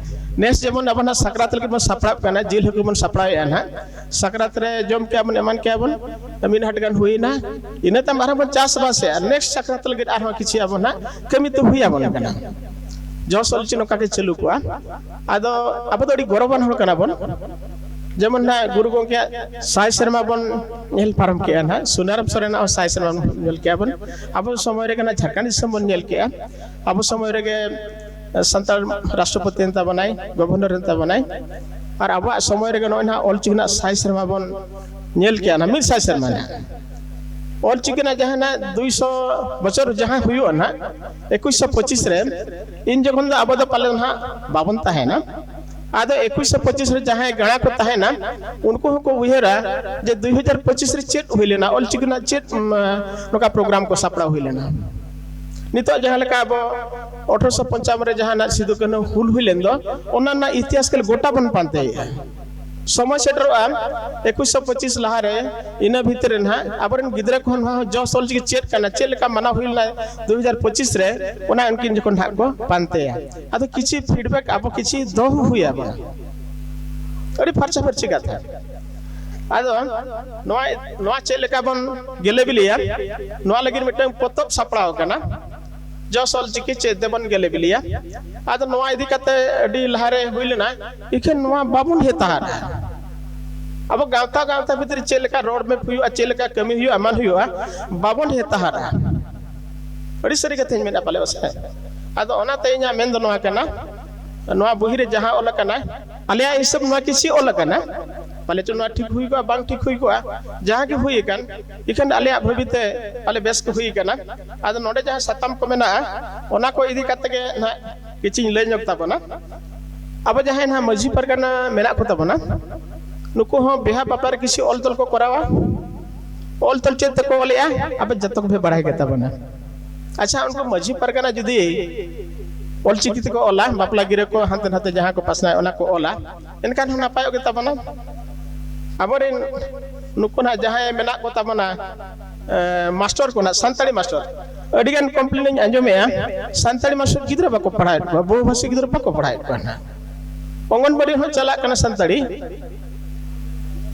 ᱱᱮᱥ ᱡᱮᱢᱚᱱ ᱟᱵᱚ ᱱᱟᱦᱟᱜ ᱥᱟᱠᱨᱟᱛ ᱞᱟᱹᱜᱤᱫ ᱵᱚᱱ ᱥᱟᱯᱲᱟᱜ ᱠᱟᱱᱟ, ᱡᱤᱞ ᱦᱟᱹᱠᱩ ᱵᱚᱱ ᱥᱟᱯᱲᱟᱣᱮᱫᱼᱟ ᱱᱟᱦᱟᱜ᱾ ᱥᱟᱠᱨᱟᱛ ᱨᱮ ᱡᱚᱢ ᱠᱮᱜᱼᱟ ᱵᱚᱱ, ᱮᱢᱟᱱ ᱠᱮᱜᱼᱟ ᱵᱚᱱ, ᱢᱤᱫ ᱦᱟᱴ ᱜᱟᱱ ᱦᱩᱭᱮᱱᱟ᱾ ᱤᱱᱟᱹ ᱛᱟᱭᱚᱢ ᱟᱨᱦᱚᱸ ᱵᱚᱱ ᱪᱟᱥᱵᱟᱥᱮᱜᱼᱟ᱾ ᱱᱮᱠᱥᱴ ᱥᱟᱠᱨᱟᱛ ᱞᱟᱹᱜᱤᱫ ᱟᱨᱦᱚᱸ ᱠᱤᱪᱷᱤ ᱟᱵᱚ ᱱᱟᱦᱟᱜ ᱠᱟᱹᱢᱤ ᱛᱚ ᱦᱩᱭ ᱟᱵᱚᱱ ᱠᱟᱱᱟ᱾ ᱡᱚᱥ ᱚᱞ ᱪᱤᱠᱤ ᱱᱚᱝᱠᱟ ᱜᱮ ᱪᱟᱹᱞᱩ ᱠᱚᱜᱼᱟ᱾ ᱟᱫᱚ ᱟᱵᱚ ᱫᱚ ᱟᱹᱰᱤ ᱜᱚᱨᱚᱵᱟᱱ ᱦᱚᱲ ᱠᱟᱱᱟ ᱵᱚᱱ᱾ ᱡᱮᱢᱚᱱ ᱱᱟᱦᱟᱜ ᱜᱩᱨᱩ ᱜᱚᱢᱠᱮᱭᱟᱜ ᱥᱟᱭ ᱥᱮᱨᱢᱟ ᱵᱚᱱ ᱧᱮᱞ ᱯᱟᱨᱚᱢ ᱠᱮᱜᱼᱟ ᱱᱟᱦᱟᱜ, ᱥᱩᱱᱟᱨᱟᱢ ᱥᱚᱨᱮᱱᱟᱜ ᱦᱚᱸ ᱥᱟᱭ ᱥᱮᱨᱢᱟ ᱵᱚᱱ ᱧᱮᱞ ᱠᱮᱜᱼᱟ ᱵᱚᱱ᱾ ᱟᱵᱚ ᱥᱚᱢᱚᱭ ᱨᱮᱜᱮ ᱱᱟᱦᱟᱜ ᱡᱷᱟᱲᱠᱷᱚᱸᱰ ᱫᱤᱥᱚᱢ ᱵᱚᱱ ᱧᱮᱞ ᱠᱮᱜᱼᱟ᱾ ᱟᱵᱚ ᱥᱚᱢᱚᱭ ᱨᱮᱜᱮ ᱥᱟᱱᱛᱟᱲ ᱨᱟᱥᱴᱨᱚᱯᱚᱛᱤ ᱮᱱ ᱛᱟᱵᱚᱱᱟᱭ, ᱜᱚᱵᱷᱚᱨᱱᱚᱨ ᱮᱱ ᱛᱟᱵᱚᱱᱟᱭ, ᱟᱨ ᱟᱵᱚᱣᱟᱜ ᱥᱚᱢᱚᱭ ᱨᱮᱜᱮ ᱱᱚᱜᱼᱚᱭ ᱱᱟᱦᱟᱜ ᱚᱞ ᱪᱤᱠᱤ ᱨᱮᱱᱟᱜ ᱥᱟᱭ ᱥᱮᱨᱢᱟ ᱵᱚᱱ ᱧᱮᱞ ᱠᱮᱜᱼᱟ, ᱱᱟᱦᱟᱜ ᱢᱤᱫ ᱥᱟᱭ ᱥᱮᱨᱢᱟ ᱱᱟᱦᱟᱜ᱾ ᱚᱞ ᱪᱤᱠᱤ ᱨᱮᱱᱟᱜ ᱡᱟᱦᱟᱸ ᱱᱟᱦᱟᱜ ᱫᱩᱭᱥᱚ ᱵᱚᱪᱷᱚᱨ ᱡᱟᱦᱟᱸ ᱦᱩᱭᱩᱜᱼᱟ ᱱᱟᱦᱟᱜ ᱮᱠᱩᱥᱥᱚ ᱯᱚᱸᱪᱤᱥ ᱨᱮ, ᱤᱱ ᱡᱚᱠᱷᱚᱱ ᱫᱚ ᱟᱵᱚ ᱫᱚ ᱯᱟᱞᱮ ᱱᱟᱦᱟᱜ ᱵᱟᱵᱚᱱ ᱛᱟᱦᱮᱱᱟ᱾ ᱟᱫᱚ ᱮᱠᱩᱥᱥᱚ ᱯᱚᱸᱪᱤᱥ ᱨᱮ ᱡᱟᱦᱟᱸᱭ ᱜᱟᱬᱟ ᱠᱚ ᱛᱟᱦᱮᱱᱟ, ᱩᱱᱠᱩ ᱦᱚᱸᱠᱚ ᱩᱭᱦᱟᱹᱨᱟ ᱡᱮ ᱫᱩᱭ ᱦᱟᱡᱟᱨ ᱯᱚᱸᱪᱤᱥ ᱨᱮ ᱪᱮᱫ ᱦᱩᱭ ᱞᱮᱱᱟ, ᱚᱞ ᱪᱤᱠᱤ ᱨᱮᱱᱟᱜ ᱪᱮᱫ, ᱩᱢ, ᱱᱚᱝᱠᱟ ᱯᱨᱳᱜᱨᱟᱢ ᱠᱚ ᱥᱟᱯᱲᱟᱣ ᱦᱩᱭ ᱞᱮᱱᱟ᱾ ᱱᱤᱛᱚᱜ ᱡᱟᱦᱟᱸ ᱞᱮᱠᱟ ᱟᱵᱚ ᱟᱴᱷᱨᱚᱥᱚ ᱯᱚᱧᱪᱟᱱᱱᱚ ᱨᱮ ᱡᱟᱦᱟᱸ ᱱᱟᱜ ᱥᱤᱫᱩ ᱠᱟᱹᱱᱦᱩ ᱦᱩᱞ ᱦᱩᱭ ᱞᱮᱱ ᱫᱚ, ᱚᱱᱟ ᱨᱮᱱᱟᱜ ᱤᱛᱤᱦᱟᱥ ᱠᱷᱟᱹᱞᱤ ᱜᱚᱴᱟ ᱵᱚᱱ ᱯᱟᱱᱛᱮᱭᱮᱫᱼᱟ᱾ ᱥᱚᱢᱚᱭ ᱥᱮᱴᱮᱨᱚᱜᱼᱟ ᱮᱠᱩᱥ ᱥᱚ ᱯᱚᱸᱪᱤᱥ ᱞᱟᱦᱟᱨᱮ, ᱤᱱᱟᱹ ᱵᱷᱤᱛᱨᱤ ᱨᱮ ᱱᱟᱦᱟᱜ ᱟᱵᱚᱨᱮᱱ ᱜᱤᱫᱽᱨᱟᱹ ᱠᱚᱦᱚᱸ ᱱᱚᱣᱟ ᱦᱚᱸ ᱡᱚᱥ ᱚᱞᱪᱤᱠᱤ ᱪᱮᱫ ᱠᱟᱱᱟ, ᱪᱮᱫ ᱞᱮᱠᱟ ᱢᱟᱱᱟᱣ ᱦᱩᱭ ᱞᱮᱱᱟ ᱫᱩ ᱦᱟᱡᱟᱨ ᱯᱚᱸᱪᱤᱥ ᱨᱮ, ᱚᱱᱟ ᱩᱱᱠᱤᱱ ᱡᱚᱠᱷᱚᱱ ᱱᱟᱦᱟᱜ ᱠᱚ ᱯᱟᱱᱛᱮᱭᱟ᱾ ᱟᱫᱚ ᱠᱤᱪᱷᱤ ᱯᱷᱤᱰᱵᱮᱠ ᱟᱵᱚ ᱠᱤᱪᱷᱤ ᱫᱚᱦᱚ ᱦᱩᱭ ᱟᱵᱚᱱᱟ᱾ ᱟᱹᱰᱤ ᱯᱷᱟᱨᱪᱟ ᱯᱷᱟᱹᱨᱪᱤ ᱠᱟᱛᱷᱟ᱾ ᱟᱫᱚ ᱱᱚᱣᱟ, ᱱᱚᱣᱟ ᱪᱮᱫ ᱞᱮᱠᱟ ᱵᱚᱱ ᱜᱮᱞᱮ ᱵᱤᱞᱤᱭᱟ, ᱱᱚᱣᱟ ᱞᱟᱹᱜᱤᱫ ᱢᱤᱫᱴᱟᱝ ᱯᱚᱛᱚᱵ ᱥᱟᱯᱲᱟᱣ ᱟᱠᱟᱱᱟ, ᱡᱚᱥ ᱚᱞ ᱪᱤᱠᱤ ᱪᱮᱫ ᱛᱮᱵᱚᱱ ᱜᱮᱞᱮ ᱵᱤᱞᱤᱭᱟ᱾ ᱟᱫᱚ ᱱᱚᱣᱟ ᱤᱫᱤ ᱠᱟᱛᱮ ᱟᱹᱰᱤ ᱞᱟᱦᱟᱨᱮ ᱦᱩᱭ ᱞᱮᱱᱟ, ᱤᱠᱷᱟᱹᱱ ᱱᱚᱣᱟ ᱵᱟᱵᱚᱱ ᱦᱮᱛᱟᱦᱟᱨᱟ᱾ ᱟᱵᱚ ᱜᱟᱶᱛᱟ ᱜᱟᱶᱛᱟ ᱵᱷᱤᱛᱨᱤ ᱪᱮᱫ ᱞᱮᱠᱟ ᱨᱚᱲ ᱢᱮᱯ ᱦᱩᱭᱩᱜᱼᱟ, ᱪᱮᱫ ᱞᱮᱠᱟ ᱠᱟᱹᱢᱤ ᱦᱩᱭᱩᱜᱼᱟ, ᱮᱢᱟᱱ ᱦᱩᱭᱩᱜᱼᱟ, ᱵᱟᱵᱚᱱ ᱦᱮᱛᱟᱦᱟᱨᱟ᱾ ᱟᱹᱰᱤ ᱥᱟᱹᱨᱤ ᱠᱟᱛᱷᱟᱧ ᱢᱮᱱᱟ ᱯᱟᱞᱮ ᱯᱟᱥᱮᱡ᱾ ᱟᱫᱚ ᱚᱱᱟᱛᱮ ᱤᱧᱟᱹᱜ ᱢᱮᱱ ᱫᱚ ᱱᱚᱣᱟ ᱠᱟᱱᱟ, ᱱᱚᱣᱟ ᱵᱚᱦᱤ ᱨᱮ ᱡᱟᱦᱟᱸ ᱚᱞ ᱟᱠᱟᱱᱟ, ᱟᱞᱮᱭᱟᱜ ᱦᱤᱥᱟᱹᱵ ᱱᱚᱣᱟ ᱠᱤᱪᱷᱤ ᱚᱞ ᱟᱠᱟᱱᱟ, ᱯᱟᱞᱮ ᱪᱚ ᱱᱚᱣᱟ ᱴᱷᱤᱠ ᱦᱩᱭ ᱠᱚᱜᱼᱟ, ᱵᱟᱝ ᱴᱷᱤᱠ ᱦᱩᱭ ᱠᱚᱜᱼᱟ, ᱡᱟᱦᱟᱸ ᱜᱮ ᱦᱩᱭ ᱟᱠᱟᱱ, ᱤᱠᱷᱟᱹᱱ ᱟᱞᱮᱭᱟᱜ ᱵᱷᱟᱹᱵᱤ ᱛᱮ ᱯᱟᱞᱮ ᱵᱮᱥ ᱜᱮ ᱦᱩᱭ ᱟᱠᱟᱱᱟ᱾ ᱟᱫᱚ ᱱᱚᱰᱮ ᱡᱟᱦᱟᱸ ᱥᱟᱛᱟᱢ ᱠᱚ ᱢᱮᱱᱟᱜᱼᱟ, ᱚᱱᱟ ᱠᱚ ᱤᱫᱤ ᱠᱟᱛᱮ ᱜᱮ ᱱᱟᱦᱟᱜ ᱠᱤᱪᱷᱤᱧ ᱞᱟᱹᱭ ᱧᱚᱜ ᱛᱟᱵᱚᱱᱟ᱾ ᱟᱵᱚ ᱡᱟᱦᱟᱸᱭ ᱱᱟᱦᱟᱜ ᱢᱟᱹᱡᱷᱤ ᱯᱟᱨᱜᱟᱱᱟ ᱢᱮᱱᱟᱜ ᱠᱚ ᱛᱟᱵᱚᱱᱟ, ᱱᱩᱠᱩ ᱦᱚᱸ ᱵᱤᱦᱟ ᱵᱟᱯᱞᱟ ᱨᱮ ᱠᱤᱪᱷᱤ ᱚᱞ ᱛᱚᱞ ᱠᱚ ᱠᱚᱨᱟᱣᱟ᱾ ᱚᱞ ᱛᱚᱞ ᱪᱮᱫ ᱛᱮᱠᱚ ᱚᱞᱮᱜᱼᱟ, ᱟᱯᱮ ᱡᱚᱛᱚ ᱠᱚᱯᱮ ᱵᱟᱲᱟᱭ ᱜᱮ ᱛᱟᱵᱚᱱᱟ᱾ ᱟᱪᱪᱷᱟ, ᱩᱱᱠᱩ ᱢᱟᱹᱡᱷᱤ ᱯᱟᱨᱜᱟᱱᱟ ᱡᱩᱫᱤ ᱚᱞᱪᱤᱠᱤ ᱛᱮᱠᱚ ᱚᱞᱟ, ᱵᱟᱯᱞᱟ ᱜᱤᱨᱟᱹ ᱠᱚ ᱦᱟᱱᱛᱮ ᱱᱟᱛᱮ ᱡᱟᱦᱟᱸ ᱠᱚ ᱯᱟᱥᱱᱟᱣ, ᱚᱱᱟ ᱠᱚ ᱚᱞᱟ, ᱮᱱᱠᱷᱟᱱ ᱦᱚᱸ ᱱᱟᱯᱟᱭᱚᱜ ᱜᱮ ᱛᱟᱵᱚᱱᱟ᱾ ᱟᱵᱚᱨᱮᱱ ᱱᱩᱠᱩ ᱱᱟᱦᱟᱜ ᱡᱟᱦᱟᱸᱭ ᱢᱮᱱᱟᱜ ᱠᱚ ᱛᱟᱵᱚᱱᱟ, ᱮ, ᱢᱟᱥᱴᱚᱨ ᱠᱚ ᱱᱟᱦᱟᱜ, ᱥᱟᱱᱛᱟᱲᱤ ᱢᱟᱥᱴᱚᱨ, ᱟᱹᱰᱤᱜᱟᱱ ᱠᱚᱢᱯᱞᱮᱱ ᱤᱧ ᱟᱸᱡᱚᱢᱮᱜᱼᱟ, ᱥᱟᱱᱛᱟᱲᱤ ᱢᱟᱥᱴᱚᱨ ᱜᱤᱫᱽᱨᱟᱹ ᱵᱟᱠᱚ ᱯᱟᱲᱦᱟᱣᱮᱫ ᱠᱚᱣᱟ, ᱵᱚᱦᱩᱵᱷᱟᱥᱤ ᱜᱤᱫᱽᱨᱟᱹ ᱵᱟᱠᱚ ᱯᱟᱲᱦᱟᱣᱮᱫ ᱠᱚᱣᱟ ᱱᱟᱦᱟᱜ᱾ ᱚᱝᱜᱚᱱᱵᱟᱲᱤ ᱦᱚᱸ ᱪᱟᱞᱟᱜ ᱠᱟᱱᱟ ᱥᱟᱱᱛᱟᱲᱤ,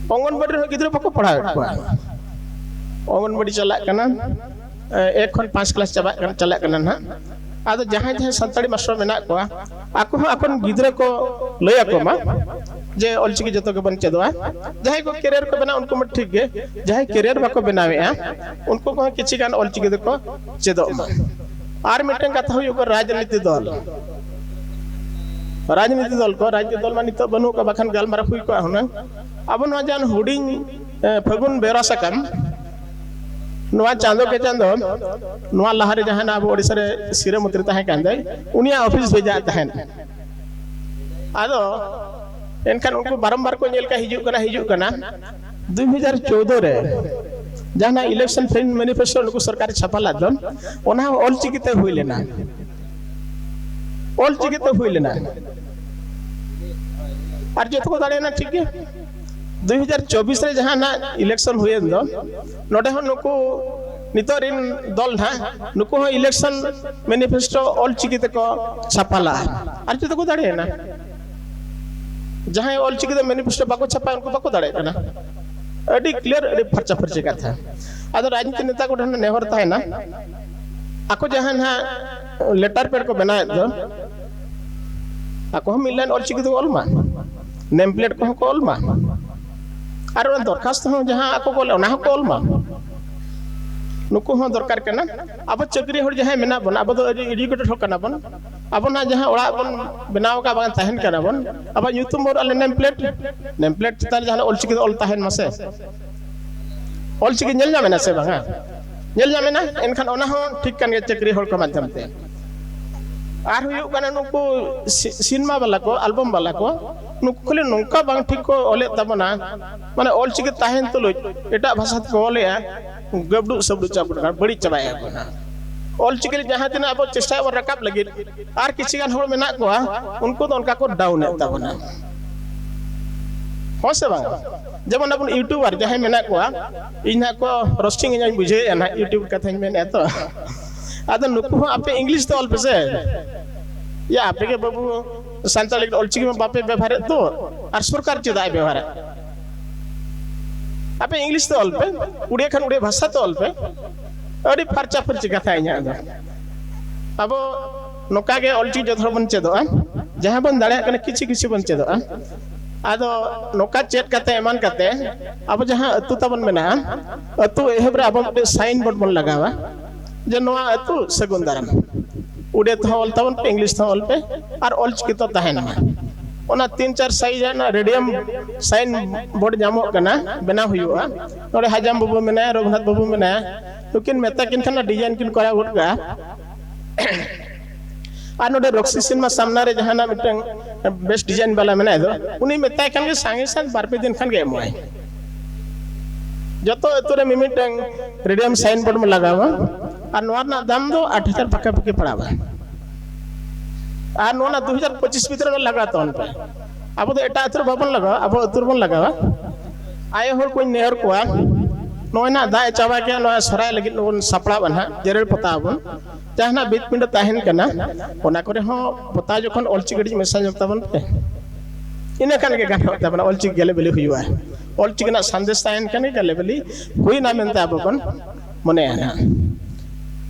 ᱚᱝᱜᱚᱱᱵᱟᱲᱤ ᱨᱮᱦᱚᱸ ᱜᱤᱫᱽᱨᱟᱹ ᱵᱟᱠᱚ ᱯᱟᱲᱦᱟᱣᱮᱫ ᱠᱚᱣᱟ᱾ ᱚᱝᱜᱚᱱᱵᱟᱲᱤ ᱪᱟᱞᱟᱜ ᱠᱟᱱᱟ, ᱮ, ᱮᱠ ᱠᱷᱚᱱ ᱯᱟᱸᱪ ᱠᱞᱟᱥ ᱪᱟᱵᱟᱜ ᱠᱟᱱᱟ, ᱪᱟᱞᱟᱜ ᱠᱟᱱᱟ ᱱᱟᱦᱟᱜ᱾ ᱟᱫᱚ ᱡᱟᱦᱟᱸᱭ ᱡᱟᱦᱟᱸᱭ ᱥᱟᱱᱛᱟᱲᱤ ᱢᱟᱥᱴᱟᱨ ᱢᱮᱱᱟᱜ ᱠᱚᱣᱟ, ᱟᱠᱚ ᱦᱚᱸ ᱟᱠᱚᱨᱮᱱ ᱜᱤᱫᱽᱨᱟᱹ ᱠᱚ ᱞᱟᱹᱭ ᱟᱠᱚ ᱢᱟ ᱡᱮ ᱚᱞᱪᱤᱠᱤ ᱡᱚᱛᱚ ᱜᱮᱵᱚᱱ ᱪᱮᱫᱚᱜᱼᱟ᱾ ᱡᱟᱦᱟᱸᱭ ᱠᱚ ᱠᱮᱨᱤᱭᱟᱨ ᱠᱚ ᱵᱮᱱᱟᱣ, ᱩᱱᱠᱩ ᱢᱟ ᱴᱷᱤᱠ ᱜᱮ, ᱡᱟᱦᱟᱸᱭ ᱠᱮᱨᱤᱭᱟᱨ ᱵᱟᱠᱚ ᱵᱮᱱᱟᱣᱮᱫᱼᱟ, ᱩᱱᱠᱩ ᱠᱚᱦᱚᱸ ᱠᱤᱪᱷᱤ ᱜᱟᱱ ᱚᱞᱪᱤᱠᱤ ᱫᱚᱠᱚ ᱪᱮᱫᱚᱜ ᱢᱟ᱾ ᱟᱨ ᱢᱤᱫᱴᱟᱝ ᱠᱟᱛᱷᱟ ᱦᱩᱭᱩᱜ ᱠᱟᱱᱟ ᱨᱟᱡᱽᱱᱤᱛᱤ ᱫᱚᱞ᱾ ᱨᱟᱡᱽᱱᱤᱛᱤ ᱫᱚᱞ ᱠᱚ, ᱨᱟᱡᱽᱱᱤᱛᱤ ᱫᱚᱞ ᱢᱟ ᱱᱤᱛᱚᱜ ᱵᱟᱹᱱᱩᱜ ᱠᱚᱣᱟ, ᱵᱟᱠᱷᱟᱱ ᱜᱟᱞᱢᱟᱨᱟᱣ ᱦᱩᱭ ᱠᱚᱜᱼᱟ ᱦᱩᱱᱟᱹᱝ᱾ ᱟᱵᱚ ᱱᱚᱣᱟ ᱡᱟᱦᱟᱸ ᱦᱩᱰᱤᱧ, ᱮ, ᱯᱷᱟᱹᱜᱩᱱ ᱵᱮᱣᱨᱟ ᱥᱟᱠᱟᱢ, ᱱᱚᱣᱟ ᱪᱟᱸᱫᱚ ᱠᱮ ᱪᱟᱸᱫᱚ, ᱱᱚᱣᱟ ᱞᱟᱦᱟᱨᱮ ᱡᱟᱦᱟᱸ ᱟᱵᱚ ᱳᱰᱤᱥᱟ ᱨᱮ ᱥᱤᱨᱟᱹ ᱢᱚᱱᱛᱨᱤ ᱛᱟᱦᱮᱸ ᱠᱟᱱ ᱫᱚᱭ, ᱩᱱᱤᱭᱟᱜ ᱚᱯᱷᱤᱥ ᱵᱷᱮᱡᱟ ᱛᱟᱦᱮᱸᱫ᱾ ᱟᱫᱚ ᱮᱱᱠᱷᱟᱱ ᱩᱱᱠᱩ ᱵᱟᱨᱚᱢᱵᱟᱨ ᱠᱚ ᱧᱮᱞ ᱠᱟᱜ, ᱦᱤᱡᱩᱜ ᱠᱟᱱᱟ, ᱦᱤᱡᱩᱜ ᱠᱟᱱᱟ᱾ ᱫᱩᱭ ᱦᱟᱡᱟᱨ ᱪᱳᱫᱚ ᱨᱮ ᱡᱟᱦᱟᱱᱟᱜ election friend manifesto ᱱᱩᱠᱩ ᱥᱚᱨᱠᱟᱨᱮ ᱪᱷᱟᱯᱟ ᱞᱮᱫ ᱫᱚ, ᱚᱱᱟ ᱦᱚᱸ ᱚᱞᱪᱤᱠᱤ ᱛᱮ ᱦᱩᱭ ᱞᱮᱱᱟ, ᱚᱞᱪᱤᱠᱤ ᱛᱮ ᱦᱩᱭ ᱞᱮᱱᱟ᱾ ᱟᱨ ᱡᱚᱛᱚ ᱠᱚ ᱫᱟᱲᱮᱭᱟᱜᱼᱟ, ᱴᱷᱤᱠ ᱜᱮᱭᱟ᱾ ᱫᱩᱭ ᱦᱟᱡᱟᱨ ᱪᱚᱵᱵᱤᱥ ᱨᱮ ᱡᱟᱦᱟᱸ ᱱᱟᱜ ᱤᱞᱮᱠᱥᱚᱱ ᱦᱩᱭᱮᱱ ᱫᱚ, ᱱᱚᱰᱮ ᱦᱚᱸ ᱱᱩᱠᱩ ᱱᱤᱛᱚᱜ ᱨᱤᱱ ᱫᱚᱞ ᱱᱟᱦᱟᱜ, ᱱᱩᱠᱩ ᱦᱚᱸ ᱤᱞᱮᱠᱥᱚᱱ ᱢᱮᱱᱤᱯᱷᱮᱥᱴᱳ ᱚᱞ ᱪᱤᱠᱤ ᱛᱮᱠᱚ ᱪᱷᱟᱯᱟ ᱞᱟᱜᱼᱟ᱾ ᱟᱨ ᱡᱚᱛᱚ ᱠᱚ ᱫᱟᱲᱮᱭᱮᱱᱟ᱾ ᱡᱟᱦᱟᱸᱭ ᱚᱞ ᱪᱤᱠᱤ ᱛᱮ ᱢᱮᱱᱤᱯᱷᱮᱥᱴᱳ ᱵᱟᱠᱚ ᱪᱷᱟᱯᱟ, ᱩᱱᱠᱩ ᱵᱟᱠᱚ ᱫᱟᱲᱮᱭᱟᱜ ᱠᱟᱱᱟ᱾ ᱟᱹᱰᱤ ᱠᱞᱤᱭᱟᱨ, ᱟᱹᱰᱤ ᱯᱷᱟᱨᱪᱟ ᱯᱷᱟᱹᱨᱪᱤ ᱠᱟᱛᱷᱟ᱾ ᱟᱫᱚ ᱨᱟᱡᱽᱱᱤᱛᱤ ᱱᱮᱛᱟ ᱠᱚᱴᱷᱮᱱ ᱱᱮᱦᱚᱨ ᱛᱟᱦᱮᱱᱟ, ᱟᱠᱚ ᱡᱟᱦᱟᱸ ᱱᱟᱦᱟᱜ ᱞᱮᱴᱟᱨ ᱯᱮᱰ ᱠᱚ ᱵᱮᱱᱟᱣᱮᱫ ᱫᱚ, ᱟᱠᱚ ᱦᱚᱸ ᱢᱤᱫ ᱞᱟᱭᱤᱱ ᱚᱞ ᱪᱤᱠᱤ ᱛᱮᱠᱚ ᱚᱞ ᱢᱟ, ᱱᱮᱢ ᱯᱞᱮᱴ ᱠᱚᱦᱚᱸ ᱠᱚ ᱚᱞ ᱢᱟ, ᱟᱨ ᱚᱱᱟ ᱫᱚᱨᱠᱷᱟᱥᱛᱚ ᱦᱚᱸ ᱡᱟᱦᱟᱸ ᱟᱠᱚ ᱠᱚ ᱚᱞ, ᱚᱱᱟ ᱦᱚᱸᱠᱚ ᱚᱞ ᱢᱟ᱾ ᱱᱩᱠᱩ ᱦᱚᱸ ᱫᱚᱨᱠᱟᱨ ᱠᱟᱱᱟ᱾ ᱟᱵᱚ ᱪᱟᱹᱠᱨᱤ ᱦᱚᱲ ᱡᱟᱦᱟᱸᱭ ᱢᱮᱱᱟᱜ ᱵᱚᱱᱟ, ᱟᱵᱚ ᱫᱚ ᱟᱹᱰᱤ ᱮᱰᱩᱠᱮᱴᱮᱰ ᱦᱚᱲ ᱠᱟᱱᱟ ᱵᱚᱱ᱾ ᱟᱵᱚ ᱱᱟᱦᱟᱜ ᱡᱟᱦᱟᱸ ᱚᱲᱟᱜ ᱵᱚᱱ ᱵᱮᱱᱟᱣ ᱟᱠᱟᱫ, ᱵᱟᱝ ᱛᱟᱦᱮᱱ ᱠᱟᱱᱟ ᱵᱚᱱ, ᱟᱵᱚᱣᱟᱜ ᱧᱩᱛᱩᱢ ᱵᱚᱱ ᱚᱞᱟ ᱱᱮᱢ ᱯᱞᱮᱴ, ᱱᱮᱢ ᱯᱞᱮᱴ ᱪᱮᱛᱟᱱ ᱨᱮ ᱡᱟᱦᱟᱱᱟᱜ ᱚᱞ ᱪᱤᱠᱤ ᱫᱚ ᱚᱞ ᱛᱟᱦᱮᱱ ᱢᱟᱥᱮ᱾ ᱚᱞ ᱪᱤᱠᱤ ᱧᱮᱞ ᱧᱟᱢ ᱮᱱᱟ ᱥᱮ ᱵᱟᱝᱟ? ᱧᱮᱞ ᱧᱟᱢ ᱮᱱᱟ, ᱮᱱᱠᱷᱟᱱ ᱚᱱᱟ ᱦᱚᱸ ᱴᱷᱤᱠ ᱠᱟᱱ ᱜᱮᱭᱟ ᱪᱟᱹᱠᱨᱤ ᱦᱚᱲ ᱠᱚ ᱢᱟᱫᱽᱫᱷᱚᱢ ᱛᱮ᱾ ᱟᱨ ᱦᱩᱭᱩᱜ ᱠᱟᱱᱟ ᱱᱩᱠᱩ ᱥᱤ-, ᱥᱤᱱᱮᱢᱟ ᱵᱟᱞᱟ ᱠᱚ, ᱟᱞᱵᱟᱢ ᱵᱟᱞᱟ ᱠᱚ, ᱱᱩᱠᱩ ᱠᱷᱟᱹᱞᱤ ᱱᱚᱝᱠᱟ ᱵᱟᱝ ᱴᱷᱤᱠ ᱠᱚ ᱚᱞᱮᱫ ᱛᱟᱵᱚᱱᱟ, ᱢᱟᱱᱮ ᱚᱞ ᱪᱤᱠᱤ ᱛᱟᱦᱮᱱ ᱛᱩᱞᱩᱡ ᱮᱴᱟᱜ ᱵᱷᱟᱥᱟ ᱛᱮᱠᱚ ᱚᱞᱮᱜᱼᱟ, ᱜᱟᱵᱰᱩᱜ ᱥᱟᱵᱰᱩᱜ ᱪᱟᱵ ᱠᱟᱱᱟ, ᱵᱟᱹᱲᱤᱡ ᱪᱟᱵᱟᱭᱮᱫᱼᱟ ᱠᱚ ᱱᱟᱦᱟᱜ᱾ ᱚᱞ ᱪᱤᱠᱤ ᱨᱮ ᱡᱟᱦᱟᱸ ᱛᱤᱱᱟᱹᱜ ᱟᱵᱚ ᱪᱮᱥᱴᱟᱭᱟ ᱵᱚᱱ ᱨᱟᱠᱟᱵ ᱞᱟᱹᱜᱤᱫ, ᱟᱨ ᱠᱤᱪᱷᱩ ᱜᱟᱱ ᱦᱚᱲ ᱢᱮᱱᱟᱜ ᱠᱚᱣᱟ, ᱩᱱᱠᱩ ᱫᱚ ᱚᱱᱠᱟ ᱠᱚ ᱰᱟᱣᱩᱱ ᱮᱫ ᱛᱟᱵᱚᱱᱟ, ᱦᱚᱸ ᱥᱮ ᱵᱟᱝ? ᱡᱮᱢᱚᱱ ᱟᱵᱚ ᱤᱭᱩᱴᱩᱵᱟᱨ ᱡᱟᱦᱟᱸᱭ ᱢᱮᱱᱟᱜ ᱠᱚᱣᱟ, ᱤᱧ ᱱᱟᱦᱟᱜ ᱠᱚ ᱨᱳᱥᱴᱤᱝ ᱤᱧ ᱵᱩᱡᱷᱟᱹᱣᱮᱫᱼᱟ ᱱᱟᱦᱟᱜ, ᱤᱭᱩᱴᱩᱵᱽ ᱠᱟᱛᱷᱟᱧ ᱢᱮᱱᱮᱫᱼᱟ ᱛᱚ᱾ ᱟᱫᱚ ᱱᱩᱠᱩ ᱦᱚᱸ ᱟᱯᱮ ᱤᱝᱞᱤᱥ ᱛᱮ ᱚᱞ ᱯᱮᱥᱮ᱾ ᱭᱟ, ᱟᱯᱮ ᱜᱮ ᱵᱟᱹᱵᱩ ᱥᱟᱱᱛᱟᱲᱤ ᱚᱞ ᱪᱤᱠᱤ ᱢᱟ ᱵᱟᱯᱮ ᱵᱮᱵᱚᱦᱟᱨᱮᱫ ᱫᱚ, ᱟᱨ ᱥᱚᱨᱠᱟᱨ ᱪᱮᱫᱟᱜ ᱮ ᱵᱮᱵᱚᱦᱟᱨᱟ? ᱟᱯᱮ ᱤᱝᱞᱤᱥ ᱛᱮ ᱚᱞ ᱯᱮ, ᱩᱲᱤᱭᱟ ᱠᱷᱟᱱ ᱩᱲᱤᱭᱟ ᱵᱷᱟᱥᱟ ᱛᱮ ᱚᱞ ᱯᱮ᱾ ᱟᱹᱰᱤ ᱯᱷᱟᱨᱪᱟ ᱯᱷᱟᱹᱨᱪᱤ ᱠᱟᱛᱷᱟ ᱤᱧᱟᱹᱜ ᱫᱚ᱾ ᱟᱵᱚ ᱱᱚᱝᱠᱟ ᱜᱮ ᱚᱞ ᱪᱤᱠᱤ ᱡᱚᱛᱚ ᱦᱚᱲ ᱵᱚᱱ ᱪᱮᱫᱚᱜᱼᱟ, ᱡᱟᱦᱟᱸ ᱵᱚᱱ ᱫᱟᱲᱮᱭᱟᱜ ᱠᱟᱱᱟ ᱠᱤᱪᱷᱩ ᱠᱤᱪᱷᱩ ᱵᱚᱱ ᱪᱮᱫᱚᱜᱼᱟ᱾ ᱟᱫᱚ ᱱᱚᱝᱠᱟ ᱪᱮᱫ ᱠᱟᱛᱮ ᱮᱢᱟᱱ ᱠᱟᱛᱮ ᱟᱵᱚ ᱡᱟᱦᱟᱸ ᱟᱹᱛᱩ ᱛᱟᱵᱚᱱ ᱢᱮᱱᱟᱜᱼᱟ, ᱟᱹᱛᱩ ᱮᱦᱚᱵ ᱨᱮ ᱟᱵᱚ ᱢᱤᱫᱴᱮᱱ ᱥᱟᱭᱤᱱ ᱵᱳᱨᱰ ᱵᱚᱱ ᱞᱟᱜᱟᱣᱟ ᱡᱮ ᱱᱚᱣᱟ ᱟᱹᱛᱩ ᱥᱟᱹᱜᱩᱱ ᱫᱟᱨᱟᱢ, ᱩᱲᱤᱭᱟ ᱛᱮᱦᱚᱸ ᱚᱞ ᱛᱟᱵᱚᱱ ᱯᱮ, ᱤᱝᱞᱤᱥ ᱛᱮᱦᱚᱸ ᱚᱞ ᱯᱮ, ᱟᱨ ᱚᱞ ᱪᱤᱠᱤ ᱛᱚ ᱛᱟᱦᱮᱱ ᱢᱟ᱾ ᱚᱱᱟ ᱛᱤᱱ ᱪᱟᱨ ᱥᱟᱭᱤᱡ ᱨᱮᱱᱟᱜ ᱨᱮᱰᱤᱭᱟᱢ ᱥᱟᱭᱤᱱ ᱵᱳᱨᱰ ᱧᱟᱢᱚᱜ ᱠᱟᱱᱟ, ᱵᱮᱱᱟᱣ ᱦᱩᱭᱩᱜᱼᱟ᱾ ᱱᱚᱰᱮ ᱦᱟᱡᱟᱢ ᱵᱟᱹᱵᱩ ᱢᱮᱱᱟᱭᱟ, ᱨᱚᱜᱷᱩᱱᱟᱛᱷ ᱵᱟᱹᱵᱩ ᱢᱮᱱᱟᱭᱟ, ᱱᱩᱠᱤᱱ ᱢᱮᱛᱟ ᱠᱤᱱ ᱠᱷᱟᱱ ᱰᱤᱡᱟᱭᱤᱱ ᱠᱤᱱ ᱠᱚᱨᱟᱣ ᱜᱚᱫ ᱠᱟᱜᱼᱟ᱾ ᱟᱨ ᱱᱚᱰᱮ ᱨᱚᱠᱥᱤ ᱥᱤᱱᱮᱢᱟ ᱥᱟᱢᱱᱟ ᱨᱮ ᱡᱟᱦᱟᱱᱟᱜ ᱢᱤᱫᱴᱟᱝ ᱵᱮᱥ ᱰᱤᱡᱟᱭᱤᱱ ᱵᱟᱞᱟ ᱢᱮᱱᱟᱭ ᱫᱚ, ᱩᱱᱤ ᱢᱮᱛᱟᱭ ᱠᱷᱟᱱ ᱜᱮ ᱥᱟᱸᱜᱮ ᱥᱟᱸᱜᱮ ᱵᱟᱨ ᱯᱮ ᱫᱤᱱ ᱠᱷᱟᱱ ᱜᱮ ᱮᱢᱚᱜᱼᱟᱭ᱾ ᱡᱚᱛᱚ ᱟᱹᱛᱩ ᱨᱮ ᱢᱤᱢᱤᱫᱴᱟᱝ ᱨᱮᱰᱤᱭᱟᱢ ᱥᱟᱭᱤᱱ ᱵᱳᱨᱰ ᱵᱚᱱ ᱞᱟᱜᱟᱣᱟ, ᱟᱨ ᱱᱚᱣᱟ ᱨᱮᱱᱟᱜ ᱫᱟᱢ ᱫᱚ ᱟᱴ ᱦᱟᱡᱟᱨ ᱯᱟᱠᱟ ᱯᱟᱠᱤ ᱯᱟᱲᱟᱣᱟ᱾ ᱟᱨ ᱱᱚᱣᱟ ᱨᱮᱱᱟᱜ ᱫᱩ ᱦᱟᱡᱟᱨ ᱯᱚᱸᱪᱤᱥ ᱵᱷᱤᱛᱨᱤ ᱨᱮ ᱞᱟᱜᱟᱣ ᱛᱟᱵᱚᱱ ᱯᱮ᱾ ᱟᱵᱚ ᱫᱚ ᱮᱴᱟᱜ ᱟᱹᱛᱩ ᱨᱮ ᱵᱟᱵᱚᱱ ᱞᱟᱜᱟᱣᱟ, ᱟᱵᱚ ᱟᱹᱛᱩ ᱨᱮᱵᱚᱱ ᱞᱟᱜᱟᱣᱟ᱾ ᱟᱭᱳ ᱦᱚᱲ ᱠᱚᱧ ᱱᱮᱦᱚᱨ ᱠᱚᱣᱟ, ᱱᱚᱜᱼᱚᱭ ᱱᱟᱜ ᱫᱟᱜ ᱮ ᱪᱟᱵᱟ ᱠᱮᱜᱼᱟ, ᱱᱚᱣᱟ ᱥᱚᱨᱦᱟᱭ ᱞᱟᱹᱜᱤᱫ ᱵᱚᱱ ᱥᱟᱯᱲᱟᱣ ᱟᱵᱚᱱ ᱱᱟᱜ, ᱡᱮᱨᱮᱲ ᱯᱚᱛᱟᱣ ᱟᱵᱚᱱ, ᱡᱟᱦᱟᱱᱟᱜ ᱵᱤᱫ ᱯᱤᱸᱰᱟᱹ ᱛᱟᱦᱮᱱ ᱠᱟᱱᱟ, ᱚᱱᱟ ᱠᱚᱨᱮ ᱦᱚᱸ ᱯᱚᱛᱟᱣ ᱡᱚᱠᱷᱚᱱ ᱚᱞᱪᱤᱠᱤ ᱠᱟᱹᱴᱤᱡ ᱢᱮᱥᱟ ᱧᱚᱜ ᱛᱟᱵᱚᱱ ᱯᱮ, ᱤᱱᱟᱹ ᱠᱷᱟᱱ ᱜᱮ ᱜᱟᱱᱚᱜ ᱛᱟᱵᱚᱱᱟ, ᱚᱞᱪᱤᱠᱤ ᱜᱮᱞᱮ ᱵᱤᱞᱤ ᱦᱩᱭᱩᱜᱼᱟ᱾ ᱚᱞᱪᱤᱠᱤ ᱨᱮᱱᱟᱜ ᱥᱟᱸᱫᱮᱥ ᱛᱟᱦᱮᱱ ᱠᱷᱟᱱ ᱜᱮ ᱜᱮᱞᱮ ᱵᱤᱞᱤ ᱦᱩᱭᱱᱟ ᱢᱮᱱᱛᱮ ᱟᱵᱚ ᱵᱚᱱ ᱢᱚᱱᱮᱭᱟ ᱱᱟᱦᱟᱜ᱾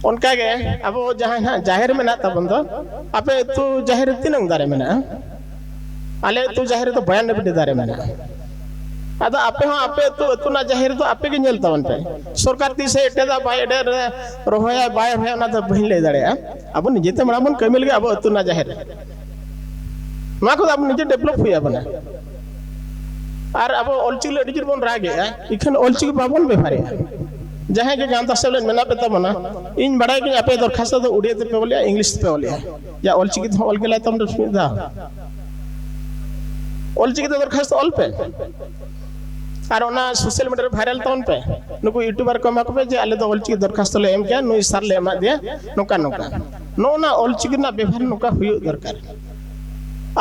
ᱚᱱᱠᱟᱜᱮ ᱟᱵᱚ ᱡᱟᱦᱟᱸᱭ ᱱᱟᱦᱟᱜ ᱡᱟᱦᱮᱨ ᱢᱮᱱᱟᱜ ᱛᱟᱵᱚᱱ ᱫᱚ, ᱟᱯᱮ ᱟᱹᱛᱩ ᱡᱟᱦᱮᱨ ᱨᱮ ᱛᱤᱱᱟᱹᱝ ᱫᱟᱨᱮ ᱢᱮᱱᱟᱜᱼᱟ? ᱟᱞᱮ ᱟᱹᱛᱩ ᱡᱟᱦᱮᱨ ᱨᱮᱫᱚ ᱵᱟᱭᱟᱱᱱᱚ ᱵᱤᱰᱤ ᱫᱟᱨᱮ ᱢᱮᱱᱟᱜᱼᱟ᱾ ᱟᱫᱚ ᱟᱯᱮ ᱦᱚᱸ ᱟᱯᱮ ᱟᱹᱛᱩ, ᱟᱹᱛᱩ ᱨᱮᱱᱟᱜ ᱡᱟᱦᱮᱨ ᱫᱚ ᱟᱯᱮ ᱜᱮ ᱧᱮᱞ ᱛᱟᱵᱚᱱ ᱯᱮ᱾ ᱥᱚᱨᱠᱟᱨ ᱛᱤᱥᱮ ᱮᱴᱮᱫᱟ, ᱵᱟᱭ ᱮᱴᱮᱫ, ᱨᱚᱦᱚᱭᱟ ᱵᱟᱭ ᱨᱚᱦᱚᱭᱟ, ᱚᱱᱟ ᱫᱚ ᱵᱟᱹᱧ ᱞᱟᱹᱭ ᱫᱟᱲᱮᱭᱟᱜᱼᱟ᱾ ᱟᱵᱚ ᱱᱤᱡᱮᱛᱮ ᱢᱟᱲᱟᱝ ᱵᱚᱱ ᱠᱟᱹᱢᱤ ᱞᱮᱜᱮ ᱟᱵᱚ ᱟᱹᱛᱩ ᱨᱮᱱᱟᱜ ᱡᱟᱦᱮᱨ ᱨᱮ᱾ ᱱᱚᱣᱟ ᱠᱚᱫᱚ ᱟᱵᱚ ᱱᱤᱡᱮ develop ᱦᱩᱭ ᱟᱵᱚᱱᱟ᱾ ᱟᱨ ᱟᱵᱚ ᱚᱞᱪᱤᱠᱤ ᱞᱟᱹᱜᱤᱫ ᱟᱹᱰᱤ ᱡᱳᱨ ᱵᱚᱱ ᱨᱟᱜᱮᱜᱼᱟ, ᱤᱠᱷᱟᱹᱱ ᱚᱞᱪᱤᱠᱤ ᱵᱟᱵᱚᱱ ᱵᱮᱵᱷᱟᱨᱮᱜᱼᱟ᱾ ᱡᱟᱦᱟᱸᱭ ᱜᱮ ᱜᱟᱶᱛᱟ ᱥᱮᱢᱞᱮᱫ ᱢᱮᱱᱟᱜ ᱯᱮ ᱛᱟᱵᱚᱱᱟ, ᱤᱧ ᱵᱟᱲᱟᱭ ᱜᱤᱧ ᱟᱯᱮ ᱫᱚᱨᱠᱷᱟᱥᱛᱚ ᱫᱚ ᱩᱲᱤᱭᱟ ᱛᱮᱯᱮ ᱚᱞᱮᱜᱼᱟ, ᱤᱝᱞᱤᱥ ᱛᱮᱯᱮ ᱚᱞᱮᱜᱼᱟ᱾ ᱭᱟ, ᱚᱞᱪᱤᱠᱤ ᱛᱮᱦᱚᱸ ᱚᱞ ᱜᱮᱞᱟᱭ ᱛᱟᱵᱚᱱ ᱯᱮ ᱢᱤᱫ ᱫᱷᱟᱣ᱾ ᱚᱞᱪᱤᱠᱤ ᱛᱮ ᱫᱚᱨᱠᱷᱟᱥᱛᱚ ᱚᱞ ᱯᱮ᱾ ᱟᱨ ᱚᱱᱟ social media ᱨᱮ viral ᱛᱟᱵᱚᱱ ᱯᱮ᱾ ᱱᱩᱠᱩ YouTuber ᱠᱚ ᱮᱢᱟ ᱠᱚᱯᱮ ᱡᱮ ᱟᱞᱮ ᱫᱚ ᱚᱞᱪᱤᱠᱤ ᱫᱚᱨᱠᱷᱟᱥᱛᱚ ᱞᱮ ᱮᱢ ᱠᱮᱜᱼᱟ, ᱱᱩᱭ ᱥᱟᱨ ᱞᱮ ᱮᱢᱟᱫ ᱫᱮᱭᱟ, ᱱᱚᱝᱠᱟ ᱱᱚᱝᱠᱟ᱾ ᱱᱚᱜᱼᱚ ᱱᱟ ᱚᱞᱪᱤᱠᱤ ᱨᱮᱱᱟᱜ ᱵᱮᱵᱷᱟᱨ ᱱᱚᱝᱠᱟ ᱦᱩᱭᱩᱜ ᱫᱚᱨᱠᱟᱨ᱾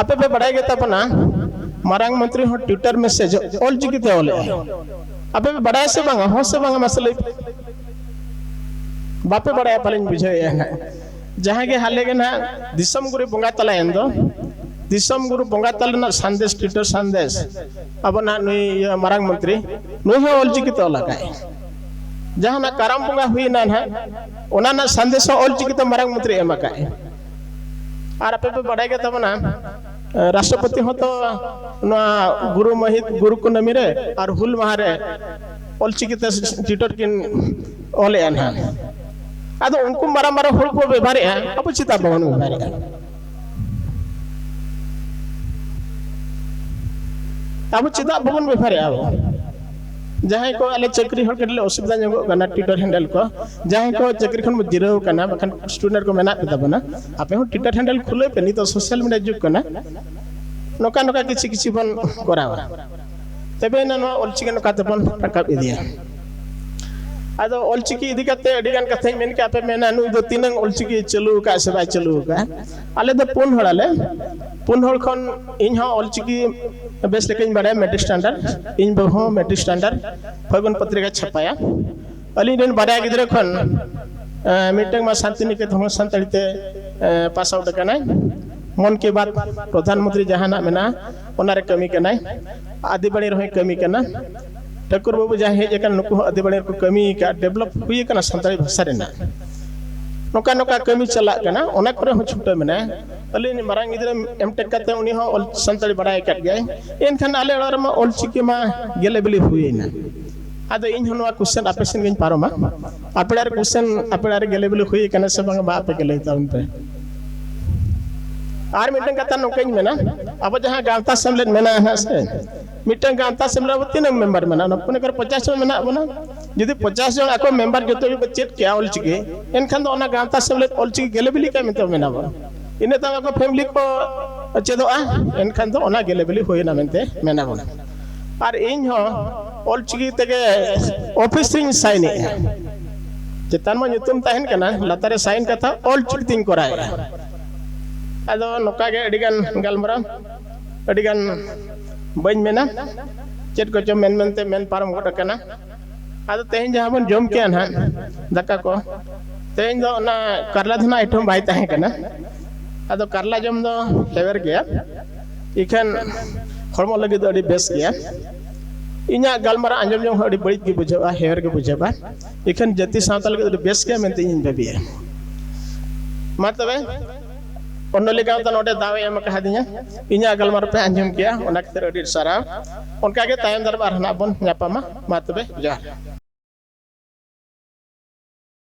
ᱟᱯᱮ ᱯᱮ ᱵᱟᱲᱟᱭ ᱜᱮ ᱛᱟᱵᱚᱱᱟ, ᱢᱟᱨᱟᱝ ᱢᱚᱱᱛᱨᱤ ᱦᱚᱸ Twitter message ᱚᱞᱪᱤᱠᱤ ᱛᱮ ᱚᱞᱮᱜᱼᱟ᱾ ᱟᱯᱮ ᱯᱮ ᱵᱟᱲᱟᱭᱟ ᱥᱮ ᱵᱟᱝᱟ? ᱦᱚᱸ ᱥᱮ ᱵᱟᱝᱟ, ᱢᱟᱥᱮ ᱞᱟᱹᱭ ᱯᱮ᱾ ᱵᱟᱯᱮ ᱵᱟᱲᱟᱭᱟ ᱯᱟᱞᱮᱧ ᱵᱩᱡᱷᱟᱹᱣᱮᱫᱼᱟ ᱱᱟᱦᱟᱜ᱾ ᱡᱟᱦᱟᱸᱭ ᱜᱮ ᱦᱟᱞᱮ ᱜᱮ ᱱᱟᱦᱟᱜ ᱫᱤᱥᱚᱢ ᱜᱩᱨᱩ ᱵᱚᱸᱜᱟ ᱛᱟᱞᱟᱭᱮᱱ ᱫᱚ, ᱫᱤᱥᱚᱢ ᱜᱩᱨᱩ ᱵᱚᱸᱜᱟ ᱛᱟᱞᱟ ᱨᱮᱱᱟᱜ ᱥᱟᱸᱫᱮᱥ, Twitter ᱥᱟᱸᱫᱮᱥ, ᱟᱵᱚ ᱱᱟᱦᱟᱜ ᱱᱩᱭ ᱤᱭᱟᱹ ᱢᱟᱨᱟᱝ ᱢᱚᱱᱛᱨᱤ, ᱱᱩᱭ ᱦᱚᱸ ᱚᱞᱪᱤᱠᱤ ᱛᱮ ᱚᱞ ᱟᱠᱟᱫ᱾ ᱡᱟᱦᱟᱱᱟᱜ ᱠᱟᱨᱟᱢ ᱵᱚᱸᱜᱟ ᱦᱩᱭᱱᱟ ᱱᱟᱦᱟᱜ, ᱚᱱᱟ ᱨᱮᱱᱟᱜ ᱥᱟᱸᱫᱮᱥ ᱦᱚᱸ ᱚᱞᱪᱤᱠᱤ ᱛᱮ ᱢᱟᱨᱟᱝ ᱢᱚᱱᱛᱨᱤ ᱮᱢ ᱟᱠᱟᱫ᱾ ᱟᱨ ᱟᱯᱮ ᱯᱮ ᱵᱟᱲᱟᱭ ᱜᱮ ᱛᱟᱵᱚᱱᱟ, ᱨᱟᱥᱴᱨᱚᱯᱚᱛᱤ ᱦᱚᱸᱛᱚ ᱱᱚᱣᱟ ᱜᱩᱨᱩ ᱢᱟᱹᱦᱤᱛ, ᱜᱩᱨᱩ ᱠᱩᱱᱟᱹᱢᱤ ᱨᱮ ᱟᱨ ᱦᱩᱞ ᱢᱟᱦᱟ ᱨᱮ ᱚᱞᱪᱤᱠᱤ ᱛᱮ Twitter ᱠᱤᱱ ᱚᱞᱮᱜᱼᱟ ᱱᱟᱦᱟᱜ᱾ ᱟᱫᱚ ᱩᱱᱠᱩ ᱢᱟᱨᱟᱝ ᱢᱟᱨᱟᱝ ᱦᱚᱲ ᱠᱚ ᱵᱮᱵᱷᱟᱨᱮᱜᱼᱟ, ᱟᱵᱚ ᱪᱮᱫᱟᱜ ᱵᱟᱵᱚᱱ ᱵᱮᱵᱷᱟᱨᱮᱜᱼᱟ? ᱟᱵᱚ ᱪᱮᱫᱟᱜ ᱵᱟᱵᱚᱱ ᱵᱮᱵᱷᱟᱨᱮᱜᱼᱟ ᱟᱵᱚ? ᱡᱟᱦᱟᱸᱭ ᱠᱚ ᱟᱞᱮ ᱪᱟᱹᱠᱨᱤ ᱦᱚᱲ ᱠᱟᱹᱴᱤᱡ ᱞᱮ ᱚᱥᱩᱵᱤᱫᱷᱟ ᱧᱚᱜᱚᱜ ᱠᱟᱱᱟ, Twitter handle ᱠᱚ, ᱡᱟᱦᱟᱸᱭ ᱠᱚ ᱪᱟᱹᱠᱨᱤ ᱠᱷᱚᱱ ᱵᱚ ᱡᱤᱨᱟᱹᱣ ᱠᱟᱱᱟ, ᱵᱟᱠᱷᱟᱱ student ᱠᱚ ᱢᱮᱱᱟᱜ ᱯᱮ ᱛᱟᱵᱚᱱᱟ, ᱟᱯᱮ ᱦᱚᱸ Twitter handle ᱠᱷᱩᱞᱟᱹᱣ ᱯᱮ, ᱱᱤᱛᱚᱜ social media ᱡᱩᱜᱽ ᱠᱟᱱᱟ᱾ ᱱᱚᱝᱠᱟ ᱱᱚᱝᱠᱟ ᱠᱤᱪᱷᱤ ᱠᱤᱪᱷᱤ ᱵᱚᱱ ᱠᱚᱨᱟᱣᱟ, ᱛᱚᱵᱮ ᱮᱱᱟ ᱱᱚᱣᱟ ᱚᱞᱪᱤᱠᱤ ᱱᱚᱝᱠᱟ ᱛᱮᱵᱚᱱ ᱨᱟᱠᱟᱵ ᱤᱫᱤᱭᱟ᱾ ᱟᱫᱚ ᱚᱞᱪᱤᱠᱤ ᱤᱫᱤ ᱠᱟᱛᱮ ᱟᱹᱰᱤ ᱜᱟᱱ ᱠᱟᱛᱷᱟᱧ ᱢᱮᱱ ᱠᱮᱫᱼᱟ, ᱟᱯᱮ ᱢᱮᱱᱟ ᱱᱩᱭ ᱫᱚ ᱛᱤᱱᱟᱹᱝ ᱚᱞᱪᱤᱠᱤ ᱪᱟᱹᱞᱩ ᱟᱠᱟᱫ ᱥᱮ ᱵᱟᱭ ᱪᱟᱹᱞᱩ ᱟᱠᱟᱫᱼᱟ᱾ ᱟᱞᱮ ᱫᱚ ᱯᱩᱱ ᱦᱚᱲ ᱟᱞᱮ, ᱯᱩᱱ ᱦᱚᱲ ᱠᱷᱚᱱ ᱤᱧ ᱦᱚᱸ ᱚᱞᱪᱤᱠᱤ ᱵᱮᱥ ᱞᱮᱠᱟᱧ ᱵᱟᱲᱟᱭᱟ, ᱢᱮᱴᱨᱤᱠ ᱥᱴᱟᱱᱰᱟᱨᱰ, ᱤᱧ ᱵᱟᱹᱦᱩ ᱦᱚᱸ ᱢᱮᱴᱨᱤᱠ ᱥᱴᱟᱱᱰᱟᱨᱰ, ᱯᱷᱟᱹᱜᱩᱱ ᱯᱚᱛᱨᱤᱠᱟ ᱪᱷᱟᱯᱟᱭᱟ᱾ ᱟᱹᱞᱤᱧ ᱨᱮᱱ ᱵᱟᱨᱭᱟ ᱜᱤᱫᱽᱨᱟᱹ ᱠᱷᱚᱱ ᱢᱤᱫᱴᱟᱝ ᱢᱟ ᱥᱟᱱᱛᱤᱱᱤᱠᱮᱛᱚᱱ ᱦᱚᱸ ᱥᱟᱱᱛᱟᱲᱤ ᱛᱮ ᱯᱟᱥ ᱟᱣᱩᱴ ᱟᱠᱟᱱᱟᱭ᱾ ᱢᱚᱱ ᱠᱤ ᱵᱟᱛ ᱯᱨᱚᱫᱷᱟᱱ ᱢᱚᱱᱛᱨᱤ ᱡᱟᱦᱟᱱᱟᱜ ᱢᱮᱱᱟᱜᱼᱟ, ᱚᱱᱟᱨᱮ ᱠᱟᱹᱢᱤ ᱠᱟᱱᱟᱭ᱾ ᱟᱹᱫᱤᱵᱟᱹᱲᱤ ᱨᱮᱦᱚᱸᱭ ᱠᱟᱹᱢᱤ ᱠᱟᱱᱟ᱾ ᱴᱷᱟᱹᱠᱩᱨ ᱵᱟᱹᱵᱩ ᱡᱟᱦᱟᱸᱭ ᱦᱮᱡ ᱟᱠᱟᱱ, ᱱᱩᱠᱩ ᱦᱚᱸ ᱟᱹᱫᱤᱵᱟᱹᱲᱤ ᱨᱮᱠᱚ ᱠᱟᱹᱢᱤ ᱟᱠᱟᱫ, ᱰᱮᱵᱷᱞᱚᱯ ᱦᱩᱭ ᱟᱠᱟᱱᱟ ᱥᱟᱱᱛᱟᱲᱤ ᱵᱷᱟᱥᱟ ᱨᱮᱱᱟᱜ᱾ ᱱᱚᱝᱠᱟ ᱱᱚᱝᱠᱟ ᱠᱟᱹᱢᱤ ᱪᱟᱞᱟᱜ ᱠᱟᱱᱟ, ᱚᱱᱟ ᱠᱚᱨᱮ ᱦᱚᱸ ᱪᱷᱩᱴᱟᱹᱣ ᱢᱮᱱᱟᱭᱟ᱾ ᱟᱹᱞᱤᱧ ᱢᱟᱨᱟᱝ ᱜᱤᱫᱽᱨᱟᱹ ᱮᱢᱴᱮᱠ ᱠᱟᱛᱮ ᱩᱱᱤ ᱦᱚᱸ ᱚᱞ ᱥᱟᱱᱛᱟᱲᱤ ᱵᱟᱲᱟᱭ ᱟᱠᱟᱫ ᱜᱮᱭᱟᱭ᱾ ᱮᱱᱠᱷᱟᱱ ᱟᱞᱮ ᱚᱲᱟᱜ ᱨᱮᱢᱟ ᱚᱞᱪᱤᱠᱤ ᱢᱟ ᱜᱮᱞᱮ ᱵᱤᱞᱤ ᱦᱩᱭᱮᱱᱟ᱾ ᱟᱫᱚ ᱤᱧ ᱦᱚᱸ ᱱᱚᱣᱟ ᱠᱩᱥᱪᱮᱱ ᱟᱯᱮ ᱥᱮᱱ ᱜᱤᱧ ᱯᱟᱨᱚᱢᱟ, ᱟᱯᱮ ᱚᱲᱟᱜ ᱨᱮ ᱠᱩᱥᱪᱮᱱ, ᱟᱯᱮ ᱚᱲᱟᱜ ᱨᱮ ᱜᱮᱞᱮ ᱵᱤᱞᱤ ᱦᱩᱭ ᱟᱠᱟᱱᱟ ᱥᱮ ᱵᱟᱝ, ᱢᱟ ᱟᱯᱮ ᱜᱮ ᱞᱟᱹᱭ ᱛᱟᱵᱚᱱ ᱯᱮ᱾ ᱟᱨ ᱢᱤᱫᱴᱟᱝ ᱠᱟᱛᱷᱟ ᱱᱚᱝᱠᱟᱧ ᱢᱮᱱᱟ, ᱟᱵᱚ ᱡᱟᱦᱟᱸ ᱜᱟᱶᱛᱟ ᱥᱮᱢᱞᱮᱫ ᱢᱮᱱᱟᱜᱼᱟ ᱦᱟᱸᱜ ᱥᱮ, ᱢᱤᱫᱴᱟᱝ ᱜᱟᱶᱛᱟ ᱥᱮᱢᱞᱮᱫ ᱨᱮ ᱛᱤᱱᱟᱹᱜ ᱢᱮᱢᱵᱟᱨ ᱢᱮᱱᱟᱜᱼᱟ? ᱚᱱᱟ ᱯᱚᱱᱮ ᱠᱚᱨᱮ ᱯᱚᱪᱟᱥ ᱡᱚᱱ ᱢᱮᱱᱟᱜ ᱵᱚᱱᱟ᱾ ᱡᱩᱫᱤ ᱯᱚᱪᱟᱥ ᱡᱚᱱ ᱟᱠᱚ ᱢᱮᱢᱵᱟᱨ ᱡᱚᱛᱚ ᱜᱮᱠᱚ ᱪᱮᱫ ᱠᱮᱜᱼᱟ ᱚᱞᱪᱤᱠᱤ, ᱮᱱᱠᱷᱟᱱ ᱫᱚ ᱚᱱᱟ ᱜᱟᱶᱛᱟ ᱥᱮᱢᱞᱮᱫ ᱚᱞᱪᱤᱠᱤ ᱜᱮᱞᱮ ᱵᱤᱞᱤ ᱠᱟᱜ ᱢᱮᱱᱛᱮ ᱢᱮᱱᱟᱵᱚᱱ᱾ ᱤᱱᱟᱹ ᱛᱟᱭᱚᱢ ᱟᱠᱚ ᱯᱷᱮᱢᱞᱤ ᱠᱚ ᱪᱮᱫᱚᱜᱼᱟ, ᱮᱱᱠᱷᱟᱱ ᱫᱚ ᱚᱱᱟ ᱜᱮᱞᱮ ᱵᱤᱞᱤ ᱦᱩᱭᱮᱱᱟ ᱢᱮᱱᱛᱮ ᱢᱮᱱᱟᱵᱚᱱ᱾ ᱟᱨ ᱤᱧ ᱦᱚᱸ ᱚᱞᱪᱤᱠᱤ ᱛᱮᱜᱮ ᱚᱯᱷᱤᱥ ᱨᱤᱧ ᱥᱟᱭᱤᱱᱮᱜᱼᱟ᱾ ᱪᱮᱛᱟᱱ ᱢᱟ ᱧᱩᱛᱩᱢ ᱛᱟᱦᱮᱱ ᱠᱟᱱᱟ, ᱞᱟᱛᱟᱨ ᱨᱮ ᱥᱟᱭᱤᱱ ᱠᱟᱛᱷᱟ ᱚᱞᱪᱤᱠᱤ ᱛᱤᱧ ᱠᱚᱨᱟᱣᱮᱜᱼᱟ᱾ ᱟᱫᱚ ᱱᱚᱝᱠᱟ ᱜᱮ ᱟᱹᱰᱤᱜᱟᱱ ᱜᱟᱞᱢᱟᱨᱟᱣ, ᱟᱹᱰᱤᱜᱟᱱ ᱵᱟᱹᱧ ᱢᱮᱱᱟ, ᱪᱮᱫ ᱠᱚᱪᱚ ᱢᱮᱱ ᱢᱮᱱᱛᱮ ᱢᱮᱱ ᱯᱟᱨᱚᱢ ᱜᱚᱫ ᱟᱠᱟᱱᱟ᱾ ᱟᱫᱚ ᱛᱮᱦᱮᱧ ᱡᱟᱦᱟᱸ ᱵᱚᱱ ᱡᱚᱢ ᱠᱮᱜᱼᱟ ᱱᱟᱦᱟᱜ ᱫᱟᱠᱟ ᱠᱚ, ᱛᱮᱦᱮᱧ ᱫᱚ ᱚᱱᱟ ᱠᱟᱨᱞᱟ ᱫᱚ ᱱᱟᱦᱟᱜ ᱟᱭᱴᱮᱢ ᱵᱟᱭ ᱛᱟᱦᱮᱸ ᱠᱟᱱᱟ᱾ ᱟᱫᱚ ᱠᱟᱨᱞᱟ ᱡᱚᱢ ᱫᱚ ᱦᱮᱣᱮᱨ ᱜᱮᱭᱟ, ᱤᱠᱷᱟᱹᱱ ᱦᱚᱲᱢᱚ ᱞᱟᱹᱜᱤᱫ ᱫᱚ ᱟᱹᱰᱤ ᱵᱮᱥ ᱜᱮᱭᱟ᱾ ᱤᱧᱟᱹᱜ ᱜᱟᱞᱢᱟᱨᱟᱣ ᱟᱸᱡᱚᱢ ᱡᱚᱝ ᱦᱚᱸ ᱟᱹᱰᱤ ᱵᱟᱹᱲᱤᱡ ᱜᱮ ᱵᱩᱡᱷᱟᱹᱜᱼᱟ, ᱦᱮᱣᱮᱨ ᱜᱮ ᱵᱩᱡᱷᱟᱹᱜᱼᱟ, ᱤᱠᱷᱟᱹᱱ ᱡᱟᱹᱛᱤ ᱥᱟᱶᱛᱟ ᱞᱟᱹᱜᱤᱫ ᱟᱹᱰᱤ ᱵᱮᱥ ᱜᱮᱭᱟ ᱢᱮᱱᱛᱮ ᱤᱧᱤᱧ ᱵᱷᱟᱹᱵᱤᱭᱟ᱾ ᱢᱟ ᱛᱚᱵᱮ, ᱚᱱᱚᱞᱤ ᱜᱟᱶᱛᱟ ᱱᱚᱰᱮ ᱫᱟᱣ ᱮ ᱮᱢ ᱟᱠᱟᱫᱤᱧᱟ, ᱤᱧᱟᱹᱜ ᱜᱟᱞᱢᱟᱨᱟᱣ ᱯᱮ ᱟᱸᱡᱚᱢ ᱠᱮᱜᱼᱟ, ᱚᱱᱟ ᱠᱷᱟᱹᱛᱤᱨ ᱟᱹᱰᱤ ᱥᱟᱨᱦᱟᱣ᱾ ᱚᱱᱠᱟᱜᱮ ᱛᱟᱭᱚᱢ ᱫᱟᱨᱟᱢ ᱟᱨᱦᱚᱸ ᱱᱟᱜ ᱵᱚᱱ ᱧᱟᱯᱟᱢᱟ᱾ ᱢᱟ ᱛᱚᱵᱮ, ᱡᱚᱦᱟᱨ᱾